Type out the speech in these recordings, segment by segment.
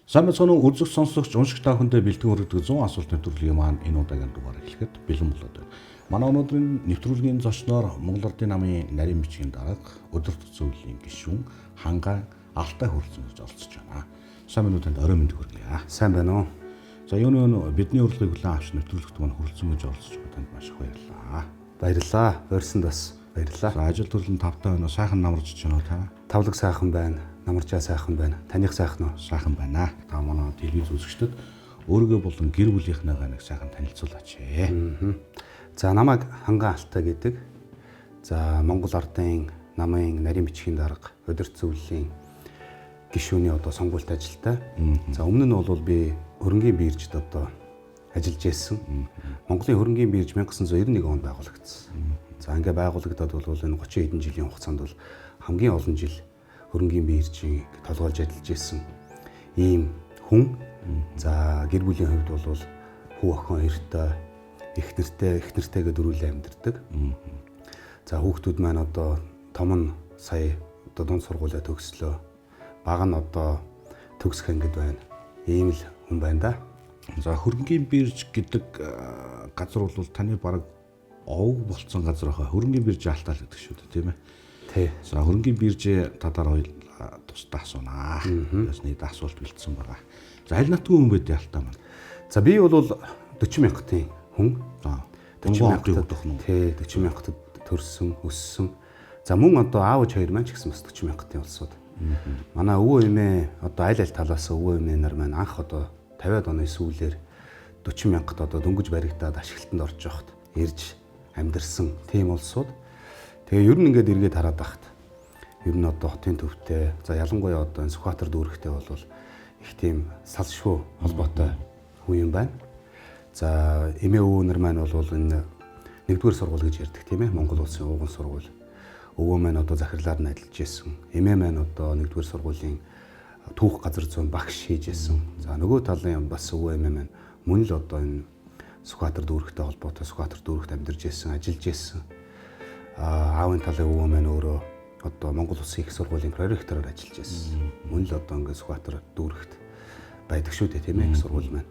Сайн байцгаана уу, үзэгч сонсогч уншигч та бүхэндээ бэлтгэн хүргэдэг 100 асуулт нэвтрүүлгийн маань энэ удаагийн дугаар эхлэхэд бэлэн болоод байна. Манай өнөөдрийн нэвтрүүлгийн зочноор Монгол Ардын намын нарийн бичгийн дарга, өдөрт зөвлөлийн гишүүн Хангай Алтай хүрэлцэн ирж оролцож байна. Сайн байна уу, танд орой мэнд хүргье. Сайн байна уу? За, юуны өнөө бидний урилгыг хүлээн авч нэвтрүүлэгт маань хүрэлцэн гэж оролцож байгаа танд маш их баярлалаа. Баярлалаа. Урьсанд бас баярлалаа. За, ажил төрөл нь тавтай байна уу? Сайхан намарч байна уу та? Тавлаг сайхан байна. Намарчаа сайхан байна. Таних сайхан уу? Сайхан байна. Та манай телевиз үзэгчдэд өөрийгөө болон гэр бүлийнхнээгаа нэг сайхан танилцуулаач. За, намайг Ханган Алтай гэдэг. За, Монгол Ардын намын нарийн бичгийн дарга, удирд зөвлөлийн гишүүний одоо сонгуульт ажилтай. За, өмнө нь бол би хөрөнгийн биржид одоо ажиллаж байсан. Монголын хөрөнгийн бирж 1991 онд байгуулагдсан. За, ингээ байгуулагдаад бол энэ 30 хэдэн жилийн хугацаанд бол хамгийн олон жил хөрөнгийн биржийг толгойлж ажиллаж исэн ийм хүн. За, гэр бүлийн хувьд бол хүү охин хоёртой, их нэртэй, их нэртэйгээ дөрвөлээ амьдардаг. За, хүүхдүүд маань одоо том нь сая одоо дунд сургуулиа төгслөө. Бага нь одоо төгсөх ангид байна. Ийм л хүн байна да. За, хөрөнгийн бирж гэдэг газар бол таны бараг овг болцсон газар байхаа. Хөрөнгийн бирж Алтай л гэдэг шүү дээ, тийм ээ? Тий. За, хөрөнгийн биржээ талаар хоёул тусдаа асуунаа. Бас нэг асуулт бэлдсэн байгаа. За, аль нутгийн хүн бэ Алтай маань? За, би бол 40 мянгатын хүн. За, 40 мянгатын мянгатад хүүхдэх нь. Тий, 40 мянгатад төрсөн, өссөн. За, мөн одоо аав ээж хоёр маань ч гэсэн бас 40 мянгатын улсууд. Манай өвөө эмээ одоо аль аль талаас өвөө эмээ нар маань анх одоо 50-ад оны сүүлээр 40 мянгат одоо дөнгөж баригдаад ашиглалтанд орж явахад ирж амьдарсан тийм улсууд. Тэгээ ер нь ингээд эргээд хараад байхад ер нь одоо хотын төвтэй, за ялангуяа одоо энэ Сүхбаатар дүүрэгтэй бол их тийм салшгүй холбоотой хүн юм байна. За, эмээ өвөө нар маань бол энэ нэгдүгээр сургууль гэж ярьдаг, тийм ээ, Монгол улсын ууган сургууль. Өвөө маань одоо захирлаар нь ажиллаж исэн. Эмээ маань одоо нэгдүгээр сургуулийн түүх газар зүйн багш хийж исэн. За, нөгөө талын бас өвөө эмээ маань мөн л одоо энэ Сүхбаатар дүүрэгтэй холбоотой Сүхбаатар дүүрэгт амьдарч исэн, ажиллаж исэн. Аавын талын өвөө маань өөрөө одоо Монгол Улсын их сургуулийн проректороор ажиллаж байсан. Мөн л одоо ингээд Сүхбаатар дүүрэгт байдаг шүү дээ, тийм ээ, их сургууль маань.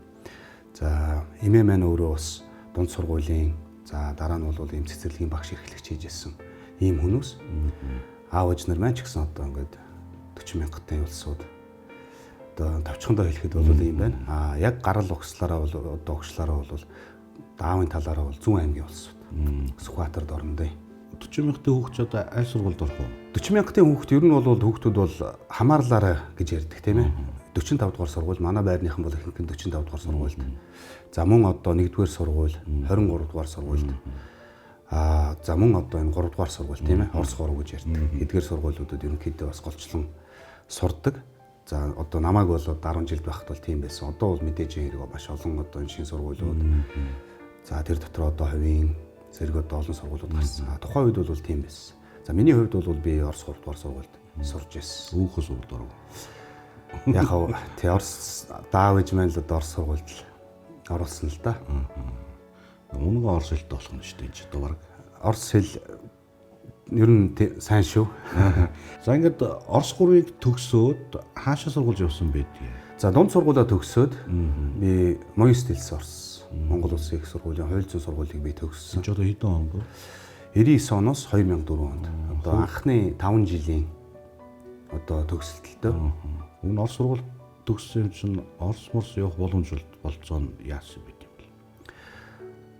За, эмээ маань өөрөө бас дунд сургуулийн, за дараа нь бол ийм цэцэрлэгийн багш эрхлэгч хийж исэн ийм хүмүүс. Аав ээж нар маань ч гэсэн одоо ингээд 40 мянгатын улсууд одоо товчхондоо хэлэхэд бол ийм байна. А яг гарал угслаараа бол одоо угшлаараа бол аавын талаараа бол Зүүн аймгийн улсууд. Сүхбаатар дорнодын. 40 мянгатын хүүхд одоо аль сургуульд орох вэ? 40 мянгатын хүүхд ер нь бол хүүхдүүд бол хамаарлаараа гэж ярьдаг, тийм ээ. 45 дугаар сургууль, манай байрныхан бол ихэнх нь 45 дугаар сургуульд. За, мөн одоо 1-р сургууль, 23 дугаар сургуульд. Аа, за мөн одоо энэ 3 дугаар сургууль, тийм ээ, Орос 3 гэж ярьдаг. Эдгээр сургуулиудад ерөнхийдөө бас голчлон сурдаг. За, одоо намайг бол 10 жилд байхад бол тийм байсан. Одоо бол мэдээж хэрэг маш олон одоо энэ шинэ сургуулиуд. За, тэр дотор одоо хувийн зэрэг одоо олон сургуулиуд гарсан. Тухайн үед бол тийм байсан. За, миний хувьд бол би Орос 3 дугаар сургуульд сурж байсан. Өөхөө сургуульд оров. Яг хав тий, Орос даав ээж маань л одоо Орос сургуульд л оруулсан л да. Үнэгээ Орос хэлтэй болох нь шүү дээ энэ ч одоо баг. Орос хэл ер нь сайн шүү. За, ингээд Орос 3-ыг төгсөөд хаашаа сургуульд явсан байдгийг? За, дунд сургуулаа төгсөөд би Моёст хэлс орсон. Монгол Улсын их сургуулийн хууль зүйн сургуулийг би төгссөн. Энд ч одоо хэдэн он бэ? 99 оноос 2004 онд. Одоо анхны 5 жилийн одоо төгсөлтөлтөө. Өмнө Орос сургууль төгссөн юм чинь Орос морс явах боломж болцоо нь яасан бэ юм бэ?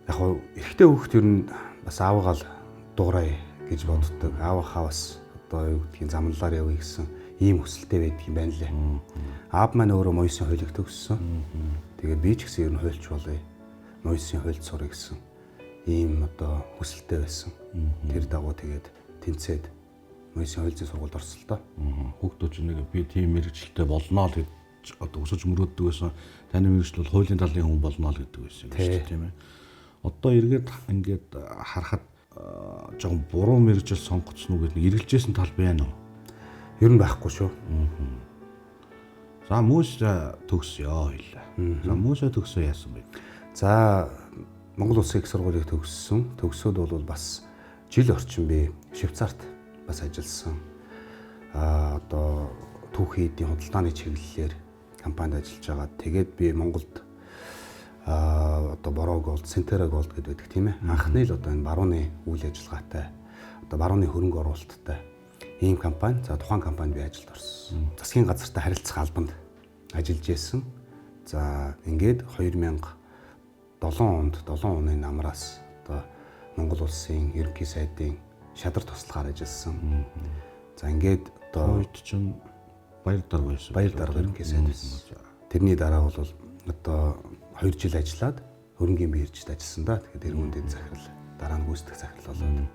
Яг хав эрэгтэй хүүхд ер нь бас аавгаал дуурай гэж боддог. Аавынхаа бас одоо юу гэдгийг замналаар явъя гэсэн ийм хүсэлтэй байдаг юм байна лээ. Аав маань өөрөө Моёсын хуулийг төгссөн. Тэгээд би ч гэсэн ер нь хуульч болъё. Моёсын хуульд сурах гэсэн ийм одоо хүсэлтэй байсан. Тэр дагуу тэгээд тэнцээд Моёсын хууль зүйн сургуульд орсон л доо. Хүүхдүүд чинь нэг би тийм мэргэжилтэй болно л гэж одоо өсөж мөрөөддөг байсан. Таны мэргэжил бол хуулийн талын хүн болно л гэдэг байсан юм шүү дээ, тийм ээ. Одоо эргээд ингээд харахад жоохон буруу мэргэжил сонгоцсон уу гэдэг нэг эргэлжсэн тал байна уу? Ер нь байхгүй шүү. За, мөс төгсөё хэлээ. За, мөсөө төгсөө яасан бэ? За, Монгол Улсын их сургуулийг төгссөн. Төгсөөд бол бас жил орчим би Швейцарт бас ажилласан. Аа, одоо түүхийн эдийн худалдааны чиглэлээр компанид ажиллаж байгаа. Тэгээд би Монголд одоо Бороо Gold, Centerra Gold гэдэг байдаг тийм ээ. Анхны л одоо энэ барууны үйл ажиллагаатай, одоо барууны хөрөнгө оруулалттай ийм компани. За тухайн компанид би ажилд орсон. Засгийн газартай харилцах албанд ажиллаж исэн. За ингээд 2007 онд 7 оны намраас одоо Монгол улсын ерөнхий сайдын шадар туслахаар ажилласан. За ингээд одоо үед чинь баяр дарга байсан. Баяр дарга ерөнхий сайд байсан. Тэрний дараа бол одоо 2 жил ажиллаад хөрөнгийн биржид ажилласан да. Тэгэхээр эргүүн дэд захирал, дараа нь гүйцэтгэх захирал болоод.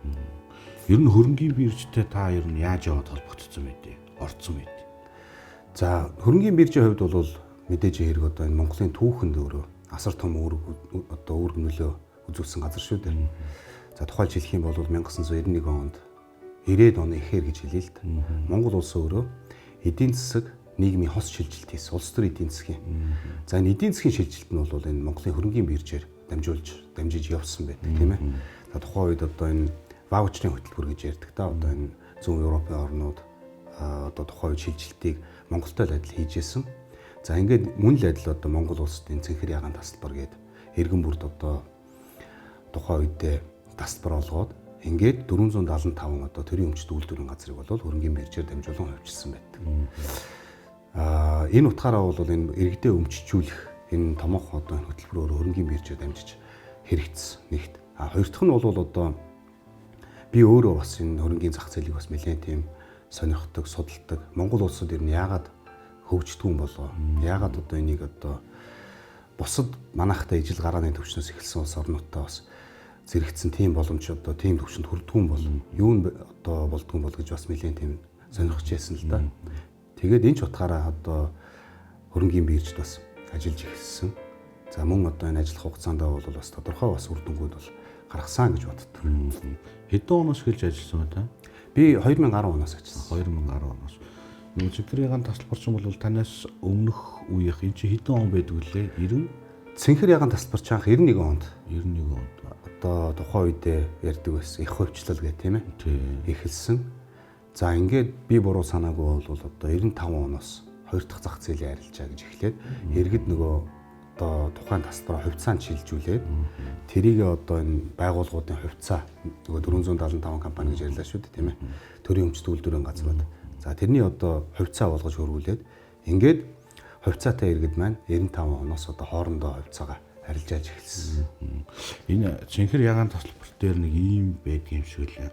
Ер нь хөрөнгийн биржтэй та ер нь яаж яваад холбогдсон бэ? Орцсон бэ? За хөрөнгийн биржийн хувьд бол мэдээж хэрэг одоо энэ Монголын түүхэнд өөрөө асар том үүрэг одоо үүрэг нөлөө үзүүлсэн газар шүү дээ. За тухайлж хэлэх юм бол 1991 онд 90-ад оны эхээр гэж хэлье л дээ. Монгол улс өөрөө эдийн засаг нийгмийн хос шилжилт хийсэн. Улс төр эдийн засгийн. За энэ эдийн засгийн шилжилт нь бол энэ Монголын хөрөнгийн биржээр дамжиж явсан байдаг тийм ээ. За тухайн үед одоо энэ ваучрын хөтөлбөр гэж ярьдаг та. Одоо энэ зүүн Европын орнууд одоо тухайн үед шилжилтийг Монголтой л адил хийж исэн. За ингээд мөн л адил одоо Монгол улсад энэ цэнхэр ягаан тасалбар гээд эргэн бүрд одоо тухайн үедээ тасалбар олгоод ингээд 475 одоо төрийн өмчт үйлдвэрийн газрыг бол хөрөнгийн биржээр дамжуулан хувьчилсан байдаг. Энэ утгаараа бол энэ иргэдээ өмчжүүлэх энэ томоохон одоо хөтөлбөрөөр хөрөнгийн биржээр дамжиж хэрэгцсэн нэгт. А хоёр дахь нь бол одоо би өөрөө бас энэ хөрөнгийн зах зээлийг бас нэлээд тийм сонирхдаг, судалдаг. Монгол улсад ер нь яагаад хөгждгүү юм болоо? Яагаад одоо энийг одоо бусад манайхтай ижил гарааны төвчнөөс эхэлсэн улс орнуудтай бас зэрэгцсэн тийм боломж одоо тийм төвшөнд хүрдгүү юм бол юу нь одоо болдгоо юм бол гэж бас нэлээд тийм сонирхож байсан л да. Тэгээд энэ ч утгаараа одоо хөрөнгийн биржид бас ажиллаж эхэлсэн. За мөн одоо энэ ажиллах хугацаанд бол бас тодорхой бас үр дүнгууд бол гаргасан гэж боддог. Хэдэн оноос эхэлж ажилласан бэ та? Би 2010 оноос ажилласан. 2010 оноос. Нөгөө цэнхэр ягаан тасалбар чинь бол танаас өмнөх үеийнх энэ чинь хэдэн он байдаг вүлээ? 90 Цэнхэр ягаан тасалбар чинь анх 91 онд. 91 онд. Одоо тухайн үедээ ярьдаг байсан. Их хувьчлал гэх тийм ээ. Эхэлсэн. За ингээд би буруу санаагүй бол одоо 95 оноос хоёр дахь зах зээлийн арилжаа гэж эхлээд иргэд нөгөө одоо тухайн тасалбараа хувьцаанд шилжүүлээд тэрийг одоо энэ байгууллагуудын хувьцаа нөгөө 475 компани гэж ярьлаа шүү дээ тийм ээ. Төрийн өмчт үйлдвэрийн газрууд. За тэрний одоо хувьцаа болгож хөрвүүлээд ингээд хувьцаатай иргэд маань 95 оноос одоо хоорондоо хувьцаагаа арилжааж эхэлсэн. Энэ цэнхэр ягаан тасалбар дээр нэг ийм байдаг юм шиг лээ.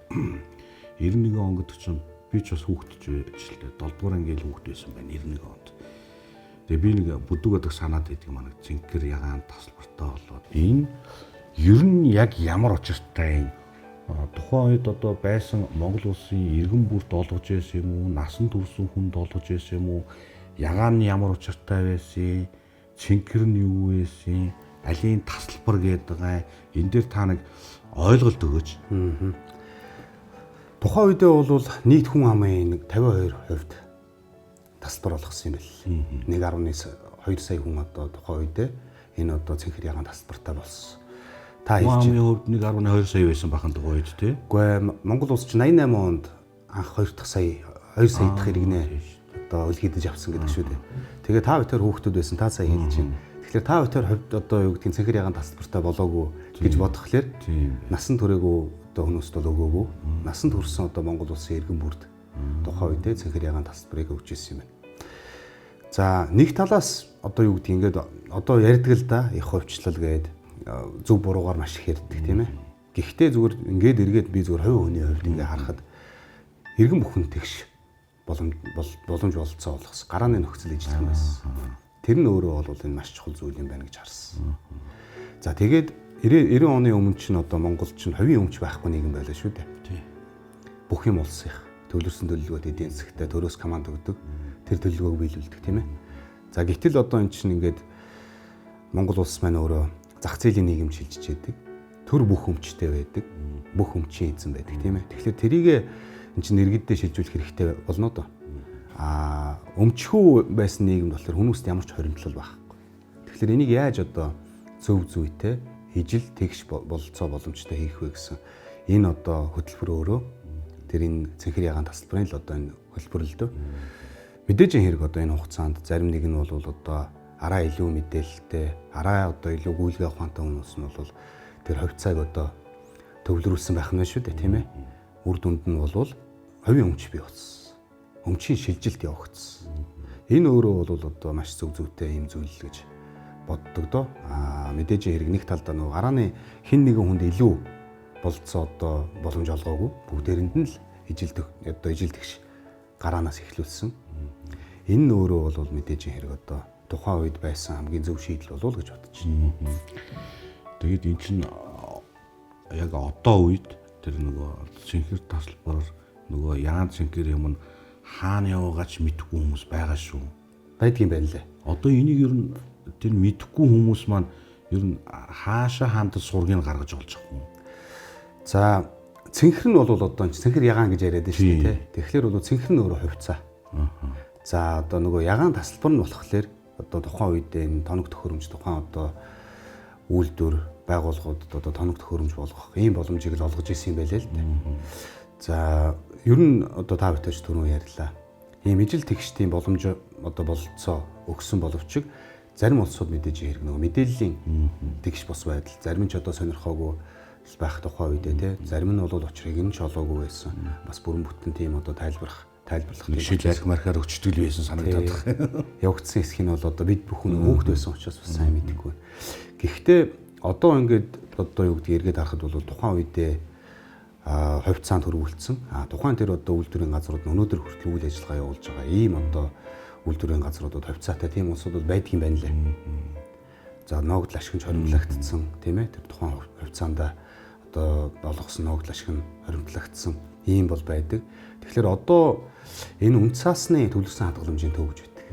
91 он гэдэг чинь би ч бас хүүхдэж байж л дээ. 7 дугаар ангийн хүүхд байсан байна 91 онд. Тэгээ би нэг бүдүүг гэдэг санаад байдаг манай цэнхэр ягаан тасалбартай болоод энэ ер нь яг ямар учиртай юм тухайн үед одоо байсан Монгол улсын иргэн бүрт олгож байсан юм уу, насан турсан хүнд олгож байсан юм уу, ягаан нь ямар учиртай байсан, цэнхэр нь юу байсан, алийн тасалбар гэдэг байгаа. Энэ дээр та нэг ойлголт өгөөч. Тухайн үедээ бол нийт хүн амын 52% тасалбар олгосон юм байл. 1.2 сая хүн одоо тухайн үедээ энэ одоо цэнхэр ягаан тасалбартай болсон. Та хэлж амын хувьд 1.2 сая байсан бахан тухайн үед тий. Үгүй Монгол улс чинь 88 онд анх 2 дахь сая 2 сая дахь иргэнэ одоо өлгийдэж авсан гэдэг шүү дээ. Тэгээ та битэр хүүхдүүд байсан та сая хэлж байна. Тэгэхээр та битэр хувьд одоо юу гэдгийг цэнхэр ягаан тасалбартай болоогүй гэж бодохлоор насан туршаагүй одоо хүмүүст бол өгөөгүй. Насан турсан одоо Монгол улсын иргэн бүрд тухайн үедээ цэнхэр ягаан тасалбарыг өгч ирсэн юм байна. За нэг талаас одоо юу гэдгийг ингээд одоо ярьдаг л да их хувьчлал гээд зөв буруугаар маш их ярьдаг тийм ээ. Гэхдээ зүгээр ингээд эргээд би зүгээр хувь хүний хувьд ингээд харахад иргэн бүхэн тэгш боломж бололцоо олгосон. Гарааны нөхцөл ижилхэн байсан. Тэр нь өөрөө бол энэ маш чухал зүйл юм байна гэж харсан. За тэгээд 90 оны өмнө чинь одоо Монгол чинь хувийн өмч байхгүй нийгэм байлаа шүү дээ. Тий. Бүх юм улсынх төлөрсөн төлөвлөгөөд эдийн засгтай төрөөс команд өгдөг. Тэр төлөвлөгөөг биелүүлдэг тийм ээ. За гэтэл одоо эн чинь ингээд Монгол улс маань өөрөө зах зээлийн нийгэм шилжиж яадаг. Төр бүх өмчтэй байдаг. Бүх өмчийн эзэн байдаг тийм ээ. Тэгэхээр тэрийг эн чинь иргэддээ шилжүүлэх хэрэгтэй болно доо. Аа өмчхүү байсан нийгэм болохоор хүмүүст ямар ч хоримтлал байхгүй. Тэгэхээр энийг яаж одоо зөв зүйтэй ижил тэгш бололцоо боломжтой хийх вэ гэсэн энэ одоо хөтөлбөр өөрөө тэр энэ цэнхэр ягаан тасалбарын л одоо энэ хөтөлбөр л дөө. Мэдээж хэрэг одоо энэ хугацаанд зарим нэг нь бол одоо араа илүү мэдээлэлтэй, араа одоо илүү гүйлгээ ухаантай хүмүүс нь бол тэр хувьцааг одоо төвлөрүүлсэн байх нь шүү дээ, тийм ээ. Үр дүнд нь бол хувийн өмч бий болсон. Өмчийн шилжилт явагдсан. Энэ өөрөө бол одоо маш зөв зөвтэй юм зүйл л гэж боддог доо. Мэдээж хэрэг нэг талдаа нөгөө гарааны хин нэгэн хүнд илүү болцоо одоо боломж олгоогүй. Бүгдээрэнд нь л ижил одоо ижил тэгш гараанаас эхлүүлсэн. Энэ нь өөрөө бол мэдээж хэрэг одоо тухайн үед байсан хамгийн зөв шийдэл болов уу гэж бодож байна. Тэгээд эн чинь яг одоо үед тэр нөгөө цэнхэр тасалбар нөгөө яан цэнхэр юм нь хаана яваагач мэдэхгүй хүмүүс байгаа шүү. Байдгийн байна лээ. Одоо энийг ер нь тэр мэдэхгүй хүмүүс маань ер нь хаашаа хандаж сургийг гаргаж олж авах юм. За цэнхэр нь бол одоо цэнхэр ягаан гэж яриад байна шүү дээ, тий. Тэгэхээр бол цэнхэр нь өөрөө хувьцаа. За одоо нөгөө ягаан тасалбар нь болохоор одоо тухайн үед энэ тоног төхөөрөмж тухайн одоо үйлдвэр байгууллагуудад одоо тоног төхөөрөмж болгох ийм боломжийг л олгож исэн юм байлээ л дээ. За ер нь одоо та бүхтэйч түрүүн ярьлаа. Ийм ижил тэгш тийм боломж одоо бололцоо өгсөн боловч зарим улсууд мэдээж хэрэг нөгөө мэдээллийн тэгш бус байдал, зарим нь ч одоо сонирхоогүй байх тухай үедээ тий, зарим нь бол учрыг нь ч олоогүй байсан. Бас бүрэн бүтэн тийм одоо тайлбарлах шил арх мархаар өчтгөл байсан санагдаад байна. Явагдсан хэсэг нь бол одоо бид бүхэн хүүхд байсан учраас бас сайн мэдэхгүй. Гэхдээ одоо ингээд одоо юу гэдгийг эргээд харахад бол тухайн үедээ хувьцаанд хөрвүүлсэн. Тухайн тэр одоо үйлдвэрийн газрууд нь өнөөдөр хүртэл үйл ажиллагаа явуулж байгаа. Ийм одоо үйлдвэрийн газруудад хувьцаатай тийм улсууд бол байдгийн байна лээ. За ногдол ашигч хоримтлагдсан, тийм ээ. Тэр тухайн хувьцаанд одоо олгосон ногдол ашиг нь хоримтлагдсан ийм бол байдаг. Тэгэхээр одоо энэ үнцаасны төвлөрсөн хадгаламжийн төв гэж байдаг.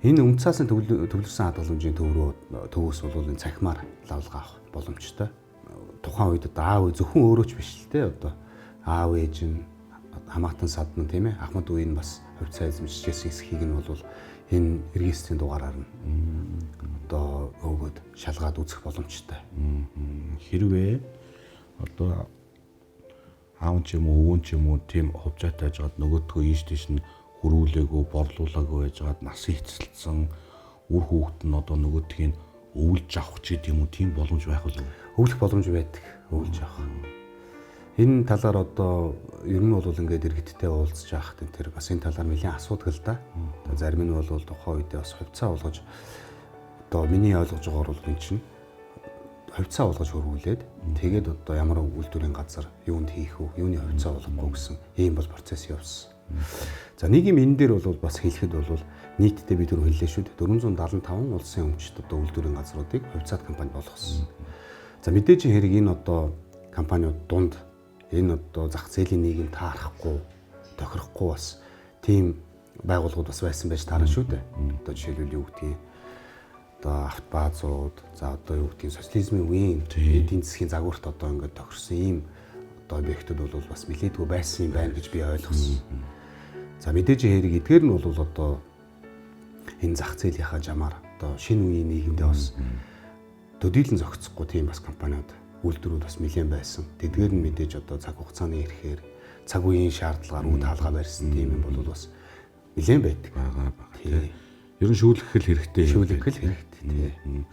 Энэ үнцаасны төвлөрсөн хадгаламжийн төв рүү төвөөс бол энэ цахимаар лавлгаа авах боломжтой. Тухайн үед одоо аав зөвхөн өөрөө ч биш л те, одоо аав ээж нь хамаатан садан, тийм ээ, ахмад үеийн бас хувьцаа эзэмшижсэн хэсгийг нь бол энэ регистрийн дугаараар нь одоо өгөөд шалгаад үзэх боломжтой. Хэрвээ одоо аав ч юм уу өвөн ч юм уу тийм хувьцаатай жаад нөгөөдгөө ийш тийш нь хөрүүлээгөө борлуулаагүй байжгаад нас эцэлсэн үр хүүхэд нь одоо нөгөөдгийг өвлж авах ч гэдэг юм уу тийм боломж байх болов уу? Өвлөх боломж байдаг. Өвлж авах. Энэ талаар одоо ер нь бол ингээд иргэдтэй уулзж байхад энэ тэр бас энэ талаар нэлээд асуудаг л да. Зарим нь бол тухайн үедээ бас хувьцаа болгож одоо миний ойлгож байгаагаар бол энэ чинь хувьцаа болгож хөрвүүлээд тэгээд одоо ямар үйлдвэрийн газар юунд хийх үү, юуны хувьцаа болгохгүй гэсэн ийм бол процесс явсан. За нэг юм энэ дээр бол бас хэлэхэд бол нийтдээ би түрүү хэллээ шүү дээ. 475 улсын өмчт одоо үйлдвэрийн газруудыг хувьцаат компани болгосон. За мэдээж хэрэг энэ одоо компаниуд дунд энэ одоо зах зээлийн нийгэм таарахгүй, тохирохгүй бас тийм байгууллагууд бас байсан байж таарна шүү дээ. Одоо жишээлбэл юу гэдгийг одоо автобазууд, за одоо юу гэдгийг социализмын үеийн эдийн засгийн загварт одоо ингээд тохирсон ийм одоо объектууд бол бас нэлээдгүй байсан юм байна гэж би ойлгосон. За мэдээж хэрэг эдгээр нь бол одоо энэ зах зээлийнхаа жамаар одоо шинэ үеийн нийгэмдээ бас төдийлөн зохицохгүй тийм бас компаниуд үйлдвэрүүд бас нэлээд байсан. Тэдгээр нь мэдээж одоо цаг хугацааны ирэхээр цаг үеийн шаардлагаар үд хаалгаа барьсан тийм юм бол бас нэлээд байдаг. Бага бага. Тий. Ер нь шүүлгэх л хэрэгтэй. Шүүлгэх л хэрэгтэй тий.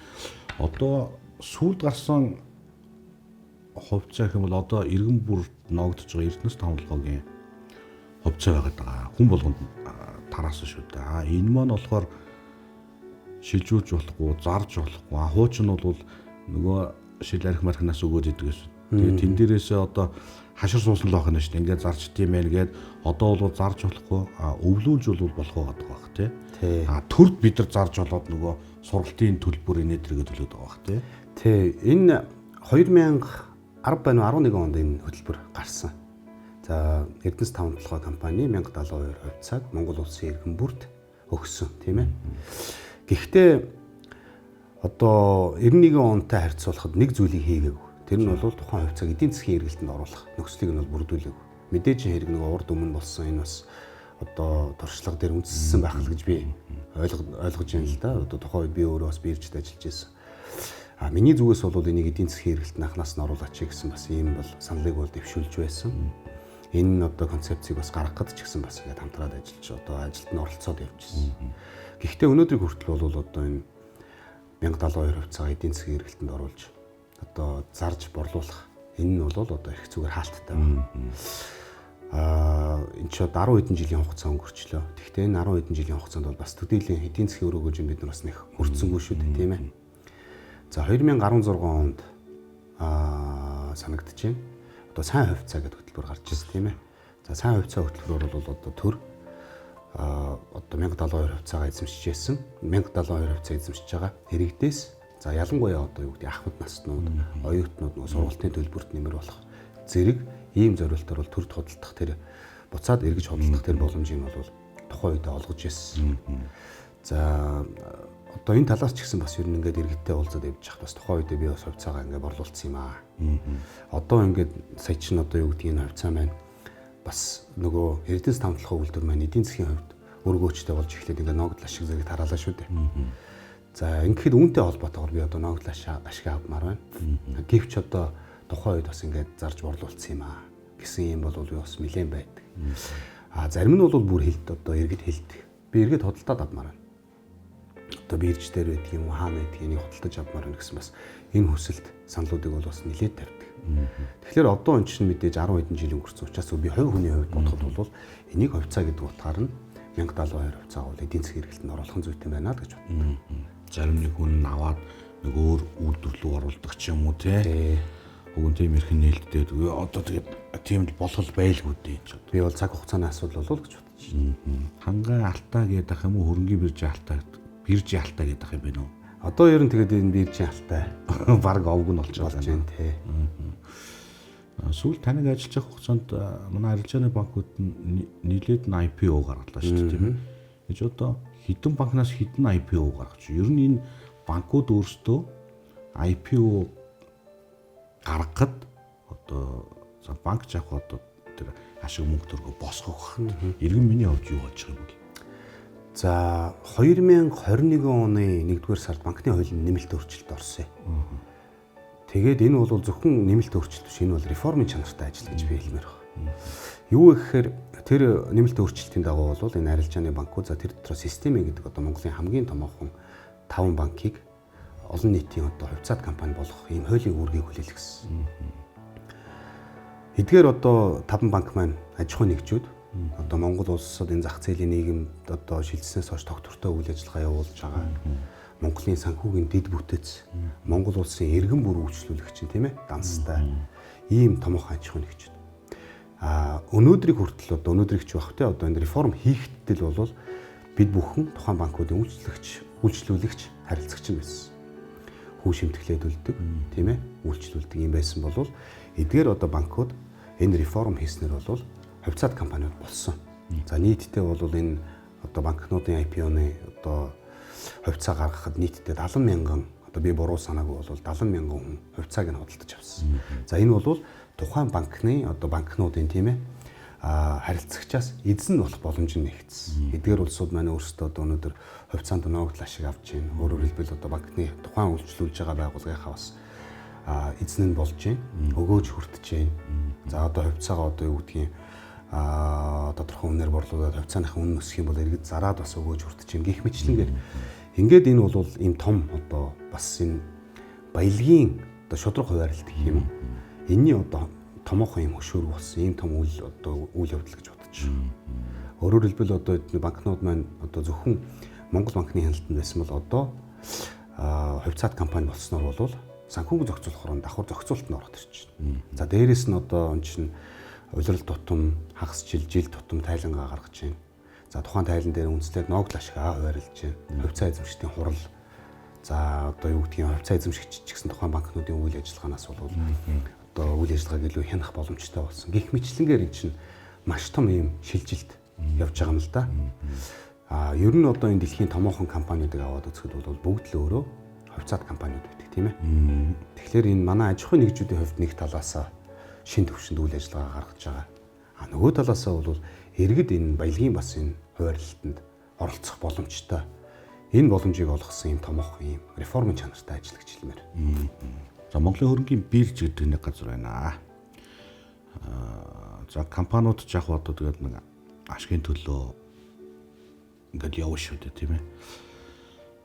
Одоо сүүлд гарсан хувьцаа гэх юм бол одоо иргэн бүр ногдож байгаа Эрдэнэс тавлгоогийн хувьцаа байгаад байгаа. Хүн болгонд тараасан шүү дээ. Энэ маань болохоор шилжүүлж болохгүй, зарж болохгүй. Хуучин нь бол нөгөө шил арх мархнаас өгөөд идэг гэсэн. Тэгээ тэн дээрээсээ одоо хашир суусан л байх нь шүү дээ. Ингээд зарж дим байх гээд одоо бол зарж болохгүй, өвлүүлж бол болох байгаа байх тий. Төрд бид нар зарж болоод нөгөө сургалтын төлбөр инээ тэргээ төлөөд байгаа байх тий. Тий. Энэ 2010 байна уу 11 онд энэ хөтөлбөр гарсан. За Эрдэнэс таван толгой компани 1072 хувьцааг Монгол улсын иргэн бүрт өгсөн тийм ээ. Гэхдээ одоо 91 онтой харьцуулахад нэг зүйлийг хийгээгүй. Тэр нь бол тухайн хувьцааг эдийн засгийн эргэлтэнд оруулах нөхцөлийг нь бол бүрдүүлээгүй. Мэдээж хэрэг нэг урд өмнө болсон энэ бас одоо туршлага дээр үндэссэн байх л гэж би ойлгож байна л да. Одоо тухайн үед би өөрөө бас биржид ажиллаж байсан. А миний зүгээс бол энийг эдийн засгийн эргэлтэнд анханаас нь оруулаач гэсэн бас ийм бол саналыг бол дэвшүүлж байсан. Энэ одоо концепцийг бас гаргах гээд ч гэсэн бас ингээд хамтраад ажиллаж одоо ажилд нь оролцоод явж ирсэн. Гэхдээ өнөөдрийг хүртэл бол одоо энэ 1072 хувьцаагаа эдийн засгийн эргэлтэнд оруулж одоо зарж борлуулах энэ нь бол одоо их зүгээр хаалттай байна. Энэ ч одоо 10 хэдэн жилийн хугацаа өнгөрчлөө. Тэгэхдээ энэ 10 хэдэн жилийн хугацаанд бол бас төдийлөн эдийн засгийн өрөөгөөж бид нар бас нэг хүртсэнгүй шүү дээ, тийм ээ. За 2016 онд санагдаж байна. Одоо сайн хувьцаа гэдэг хөтөлбөр гарч ирсэн, тийм ээ. За сайн хувьцаа хөтөлбөрөөр бол одоо төр одоо 1072 хувьцаагаа эзэмшиж байсан. 1072 хувьцаа эзэмшиж байгаа иргэдээс за ялангуяа одоо юу гэдэг ахмад наснууд, оюутнууд нөгөө сургалтын төлбөрт нэмэр болох зэрэг ийм зорилтоор бол төрд худалдах тэр буцаад эргэж худалдах тэр боломжийг бол тухайн үед олгож ирсэн. За одоо энэ талаас ч гэсэн бас ер нь ингээд иргэдтэй уулзаад явж байхад бас тухайн үед би бас хувьцаагаа ингээд борлуулсан юм аа. Одоо ингээд сая чинь одоо юу гэдгийг энэ хувьцаа маань бас нөгөө Эрдэнэс тавталхаа үйлдвэр маань эдийн засгийн хувьд өргөөчтэй болж эхлээд ингээд ногдол ашиг зэрэг тараалаа шүү дээ. За ингээд үүнтэй холбоотойгоор би одоо ногдол ашиг авмаар байна. Гэвч одоо тухайн үед бас ингээд зарж борлуулсан юм аа гэсэн юм бол би бас нэлээд байдаг. А зарим нь бол бүр хэлд одоо иргэд хэлдэг. Би иргэд худалдаад авмаар байна. Одоо бирж дээр байдаг юм уу, хаана байдгийг энийг худалдаж авмаар байна гэсэн бас энэ хүсэлт саналуудыг бол бас нэлээд тавьдаг. Тэгэхээр одоо эн чинь мэдээж 10 хэдэн жил өнгөрсөн учраас би хувь хүний хувьд бодоход бол энийг хувьцаа гэдэг утгаар нь 1072 хувьцаа бол эдийн засгийн эргэлтэнд оруулах нь зүйтэй байна л гэж боддог. Зарим нэг хүн аваад нэг өөр үйлдвэр рүү оруулдаг ч юм уу те. Уг нь тийм эрхэн нээлттэй. Одоо тэгээд тийм л болох байлгүй дээ ч. Би бол цаг хугацааны асуудал болов гэж бодож байна. Хангай алтаа гэдэг ах юм уу, хөрөнгийн биржийн алтаа, биржийн алтаа гэдэг ах юм байна уу? Одоо ер нь тэгээд энэ биржийн алтаа баг овг нь болчиход байна те. Сүүл таныг ажиллаж явах хугацаанд манай арилжааны банкуд нь нийлээд нь IPO гаргалаа шүү дээ, тийм ээ. Гэж одоо хэдэн банкнаас хэдэн IPO гаргаж. Ер нь энэ банкуд өөрсдөө IPO гаргахад одоо банк жаах одоо тэр ашиг мөнгө төгрөгөө босгох иргэн миний хувьд юу болж байгаа юм бэ? За 2021 оны 1-р сард банкны хуулийн нэмэлт өөрчлөлт орсон юм. Тэгээд энэ бол зөвхөн нэмэлт өөрчлөлт биш, энэ бол реформын чанартай ажил гэж би хэлмээр байна. Юу гэхээр тэр нэмэлт өөрчлөлтийн дагуу бол энэ арилжааны банкуд за тэр дотор системийн гэдэг одоо Монголын хамгийн томоохон 5 банкыг олон нийтийн одоо хувьцаат компани болгох ийм хуулийн үүргийг хүлээлгэсэн. Эдгээр одоо 5 банк маань аж ахуйн нэгжүүд одоо Монгол улсад энэ зах зээлийн нийгэмд одоо шилжсэнээс хойш тогтвортой үйл ажиллагаа явуулж байгаа. Монголын санхүүгийн дэд бүтэц, Монгол улсын иргэн бүр үйлчлүүлэгч тийм ээ, данстай ийм томоохон аж ахуйн нэгжүүд. А өнөөдрийг хүртэл одоо өнөөдрийг ч байх те одоо энэ реформ хийхтэл бол бид бүхэн тухайн банкуудын үйлчлүүлэгч харилцагч юм байсан. Хүү шимтгэлээ төлдөг, тийм ээ, үйлчлүүлдэг юм байсан бол эдгээр одоо банкуд энэ реформ хийснээр бол хувьцаат компаниуд болсон. За нийтдээ бол энэ одоо банкнуудын IPO-ны одоо хувьцаа гаргахад нийтдээ 70 мянган одоо би буруу санаагүй бол 70 мянган хүн хувьцааг нь худалдаж авсан. За энэ бол тухайн банкны одоо банкнуудын тийм ээ харилцагчаас эзэн болох боломж нь нэгдсэн. Эдгээр улсууд маань өөрсдөө одоо өнөөдөр хувьцаанд ногдол ашиг авч байна. Өөрөөр хэлбэл одоо банкны тухайн үйлчлүүлж байгаа байгууллагынхаа бас эзэн нь болж байна. Өгөөж хүртэж байна. За одоо хувьцаагаа одоо юу гэдгийг тодорхой үнээр борлуулад хувьцааныхаа үнэ өсөх юм бол иргэд зараад бас өгөөж хүртэж байна. Гэх мэтлэнгээр ингээд энэ бол ийм том одоо бас энэ баялагын одоо шудраг хуваарлт гэх юм уу. Энийний одоо томоохон юм хөшөөрөг болсон ийм том үйл одоо үйл явдал гэж бодож байна. Өөрөөр хэлбэл одоо банкнууд маань одоо зөвхөн Монгол банкны хяналтанд байсан бол одоо хувьцаат компани болсноор бол санхүүгийн зохицуулах оронд давхар зохицуулалт нь ороод ирж байна. За дээрэс нь одоо он чинь улирал тутам, хагас жил, жил тутам тайлангаа гаргаж байна. За тухайн тайлан дээр үндэслээд ногдол ашигаа хуваарлж байна. Хувьцаа эзэмшигчдийн хурал. За одоо юу гэдгийг хувьцаа эзэмшигч ч гэсэн тухайн банкнуудын үйл ажиллагаанаас бол одоо үйл ажиллагааг илүү хянах боломжтой болсон. Гэх мэтлэнгээр энэ чинь маш том ийм шилжилт явж байгаа юм л да. А ер нь одоо энэ дэлхийн томоохон компаниудыг аваад үзэхэд бол бүгд л өөрөө хувьцаат компаниуд байдаг тийм ээ. Тэгэхээр энэ манай аж ахуйн нэгжүүдийн хувьд нэг талаасаа шин төвшөнд үйл ажиллагаа гаргаж байгаа. А нөгөө талаасаа бол иргэд энэ баялагын бас энэ хуваарлалтанд оролцох боломжтой. Энэ боломжийг олгосон ийм томоохон ийм реформын чанартай ажил гэж хэлмээр. За Монголын хөрөнгийн бирж гэдэг нэг газар байна. За компаниуд ч яг одоо тэгээд нэг ашигын төлөө ингээд явна шүү дээ, тийм ээ.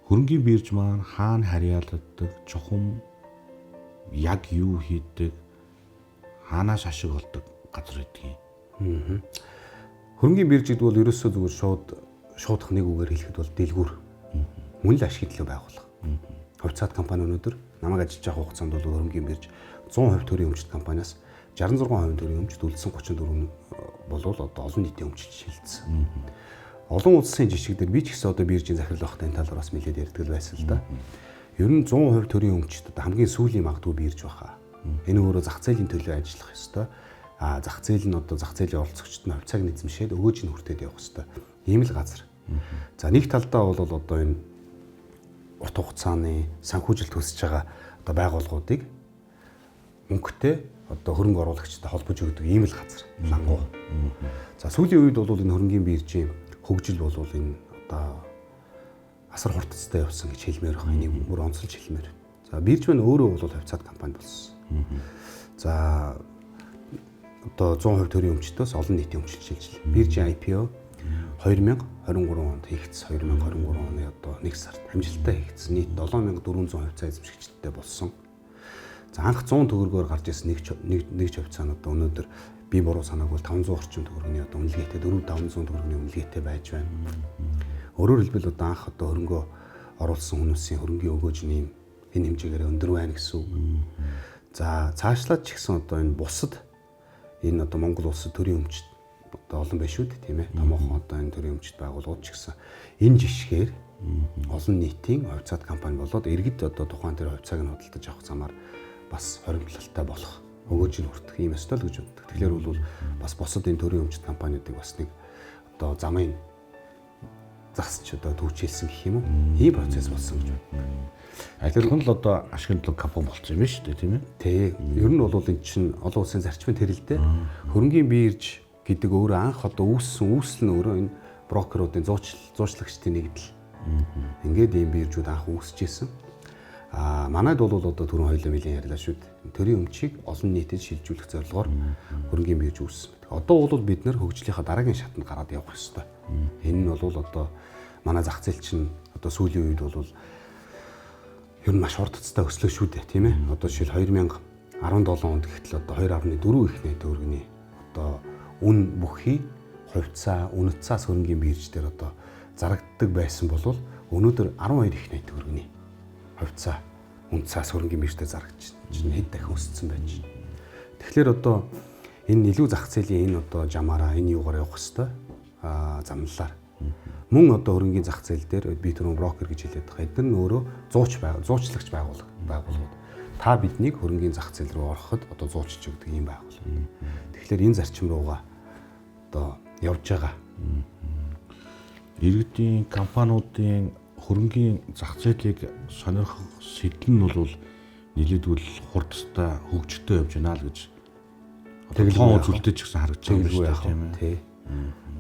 Хөрөнгийн бирж маань хаана харьяалагддаг, чухам яг юу хийдэг, хаанаас ашиг олдог газар гэдгийг. Хөрөнгийн бирж гэдэг бол ерөөсөө зүгээр шуудах нэг үгээр хэлэхэд бол дэлгүүр. Мөн л ашигын төлөө байгууллага. Хувьцаат компани өнөөдөр намайг ажиллаж байгаа хугацаанд бол хөрөнгийн бирж 100% төрийн өмчт компаниас 66% төрийн өмчт, үлдсэн 34 болвол одоо олон нийтийн өмчилж шилжсэн. Олон улсын жишг дээр би ч гэсэн одоо биржийн захирал байхдаа энэ талаар бас нэлээд ярьдаг л байсан л да. Ер нь 100% төрийн өмчт одоо хамгийн сүүлийн магадгүй бирж баха. Энэ өөрөө зах зээлийн төлөө ажиллах ёстой. А зах зээл нь одоо зах зээлийн оролцогчд нь хувьцааг эзэмшээд өгөөж нь хүртээд явах ёстой. Ийм л газар. За нэг талдаа бол одоо энэ урт хугацааны санхүүжилт төсөж байгаа одоо байгууллагуудыг мөнгөтэй одоо хөрөнгө оруулагчтай холбож өгдөг ийм л газар лангуу. За сүүлийн үед бол энэ хөрөнгийн биржийн хөгжил бол энэ одоо асар хурдцтай явсан гэж хэлмээр байна. Энийг бүр онцолж хэлмээр. За бирж маань өөрөө бол хувьцаат компани болсон. За одоо 100% төрийн өмчтөөс олон нийтийн өмчлөлт шилжлээ. Биржийн IPO 2023 онд хийгдсэн. 2023 оны одоо 1 сард амжилттай хийгдсэн. Нийт 7400 хувьцаа эзэмшигчдтэй болсон. За анх 100 төгрөгөөр гарч ирсэн нэг хувьцаа нь одоо өнөөдөр би буруу санааг бол 500 орчим төгрөгийн одоо үнэлгээтэй 4500 төгрөгийн үнэлгээтэй байж байна. Өөрөөр хэлбэл одоо анх одоо хөрөнгөө оруулсан хүмүүсийн хөрөнгийн өгөөж нь энэ хэмжээгээр өндөр байна гэсэн үг. За цаашлаад ч гэсэн одоо энэ бусад энэ одоо Монгол улсад төрийн өмчт одоо олон байна шүү дээ, тийм ээ. Томоохон одоо энэ төрийн өмчт байгууллагууд ч гэсэн энэ жишгээр олон нийтийн хувьцаат компани болоод иргэд одоо тухайн тэр хувьцааг нь худалдаж авах замаар бас хоримтлалтай болох, өгөөж нь хүртэх ийм ёстой л гэж боддог. Тэгэхээр бол бас бусад энэ төрийн өмчт компаниудыг бас нэг одоо замын засч одоо түвчилсэн гэх юм уу? Ийм процесс болсон гэж боддог. Адилхан л одоо ашигын төлөө компани болсон юм шүү дээ, тийм ээ? Тий. Ер нь бол энэ чинь олон улсын зарчмын тэрэлдээ хөрөнгийн бирж гэдэг өөрөө анх одоо үүссэн үүсэл нь өөрөө энэ брокеруудын зуучлагчдын нэгдэл. Ингээд ийм биржүүд анх үүсэж исэн. А манайд бол одоо түрүүн хоёулаа нэлийн ярьлаа шүү дээ. Төрийн өмчийг олон нийтэд шилжүүлэх зорилгоор хөрөнгийн бирж үүссэн байдаг. Одоо бол бид нэр хөгжлийнхаа дараагийн шатанд гараад явах ёстой. Энэ нь бол одоо манай зах зээл чинь одоо сүүлийн үед бол ер нь маш хурдцтай өслөө шүү дээ, тийм ээ. Одоо жишээл 2017 онд гэхтэл одоо 2.4 их нэ төгрөгийн одоо үн бүхий хувьцаа, үнэт цаас хөрөнгийн бирж дээр одоо зарагддаг байсан бол өнөөдөр 12 их нэ төгрөгийн хувьцаа, үнэт цаас хөрөнгийн бирж дээр зарагдаж чинь хэд дахин өссөн байж. Тэгэхээр одоо энэ илүү зах зээлийн энэ одоо жамаараа энэ юугаар явах хэвээр замналаар. Мөн одоо хөрөнгийн зах зээл дээр би түрүүн брокер гэж хэлээд байгаа. Эдгээр нь өөрөө зуучлагч байгууллагууд. Та биднийг хөрөнгийн зах зээл рүү ороход одоо зуучилж өгдөг юм байгууллага. Тэгэхээр энэ зарчим руугаа одоо явж байгаа. Иргэдийн компаниудын хөрөнгийн зах зээлийг сонирхох сэтэл нь бол нэлээдгүй хурдтай хөгжөлтэй явж байна л гэж тоон үзүүлэлтээ ч гэсэн харагдаж байгаа юм шүү дээ, тийм ээ. Тий.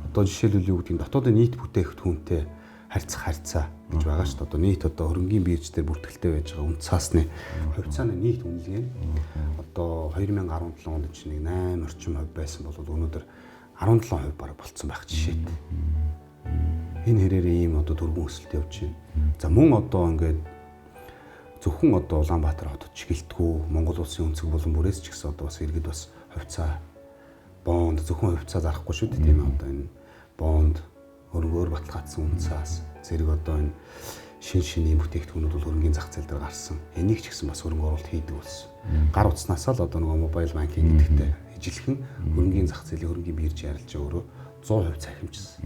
Одоо жишээлбэл юу гэдгийг дотоодын нийт бүтээгдэхүүнтэй харьцах харьцаа гэж байгаа шүү дээ. Одоо нийт одоо хөрөнгийн бирж дээр бүртгэлтэй байж байгаа үнэ цаасны хувьцааны нийт үнэлгээ нь одоо 2017 онд чинь нэг 8 орчим хувь байсан бол өнөөдөр 17% бараг болцсон байх жишээтэй. Энэ хэрээр ийм одоо дөрвөн өсөлт явж байна. За мөн одоо ингээд зөвхөн одоо Улаанбаатар хотод ч гэлтгүү Монгол улсын өнцөг болон бүрээс ч гэсэн одоо бас иргэд бас хувьцаа бонд зөвхөн хувьцаа зарахгүй шүү дээ, тийм ээ. Одоо энэ бонд хөрөнгөөр баталгаажсан үнэ цаас зэрэг одоо энэ шин бүтээгдэхүүнүүд бол хөрөнгийн зах зээл дээр гарсан. Энийг ч гэсэн бас хөрөнгө оруулалт хийдэг болсон. Гар утаснаасаа л одоо нөгөө мобайл банкинг гэдэгтэй ижилхэн хөрөнгийн зах зээлийн хөрөнгийн бирж ярилж өөрөө 100% цахимжсан.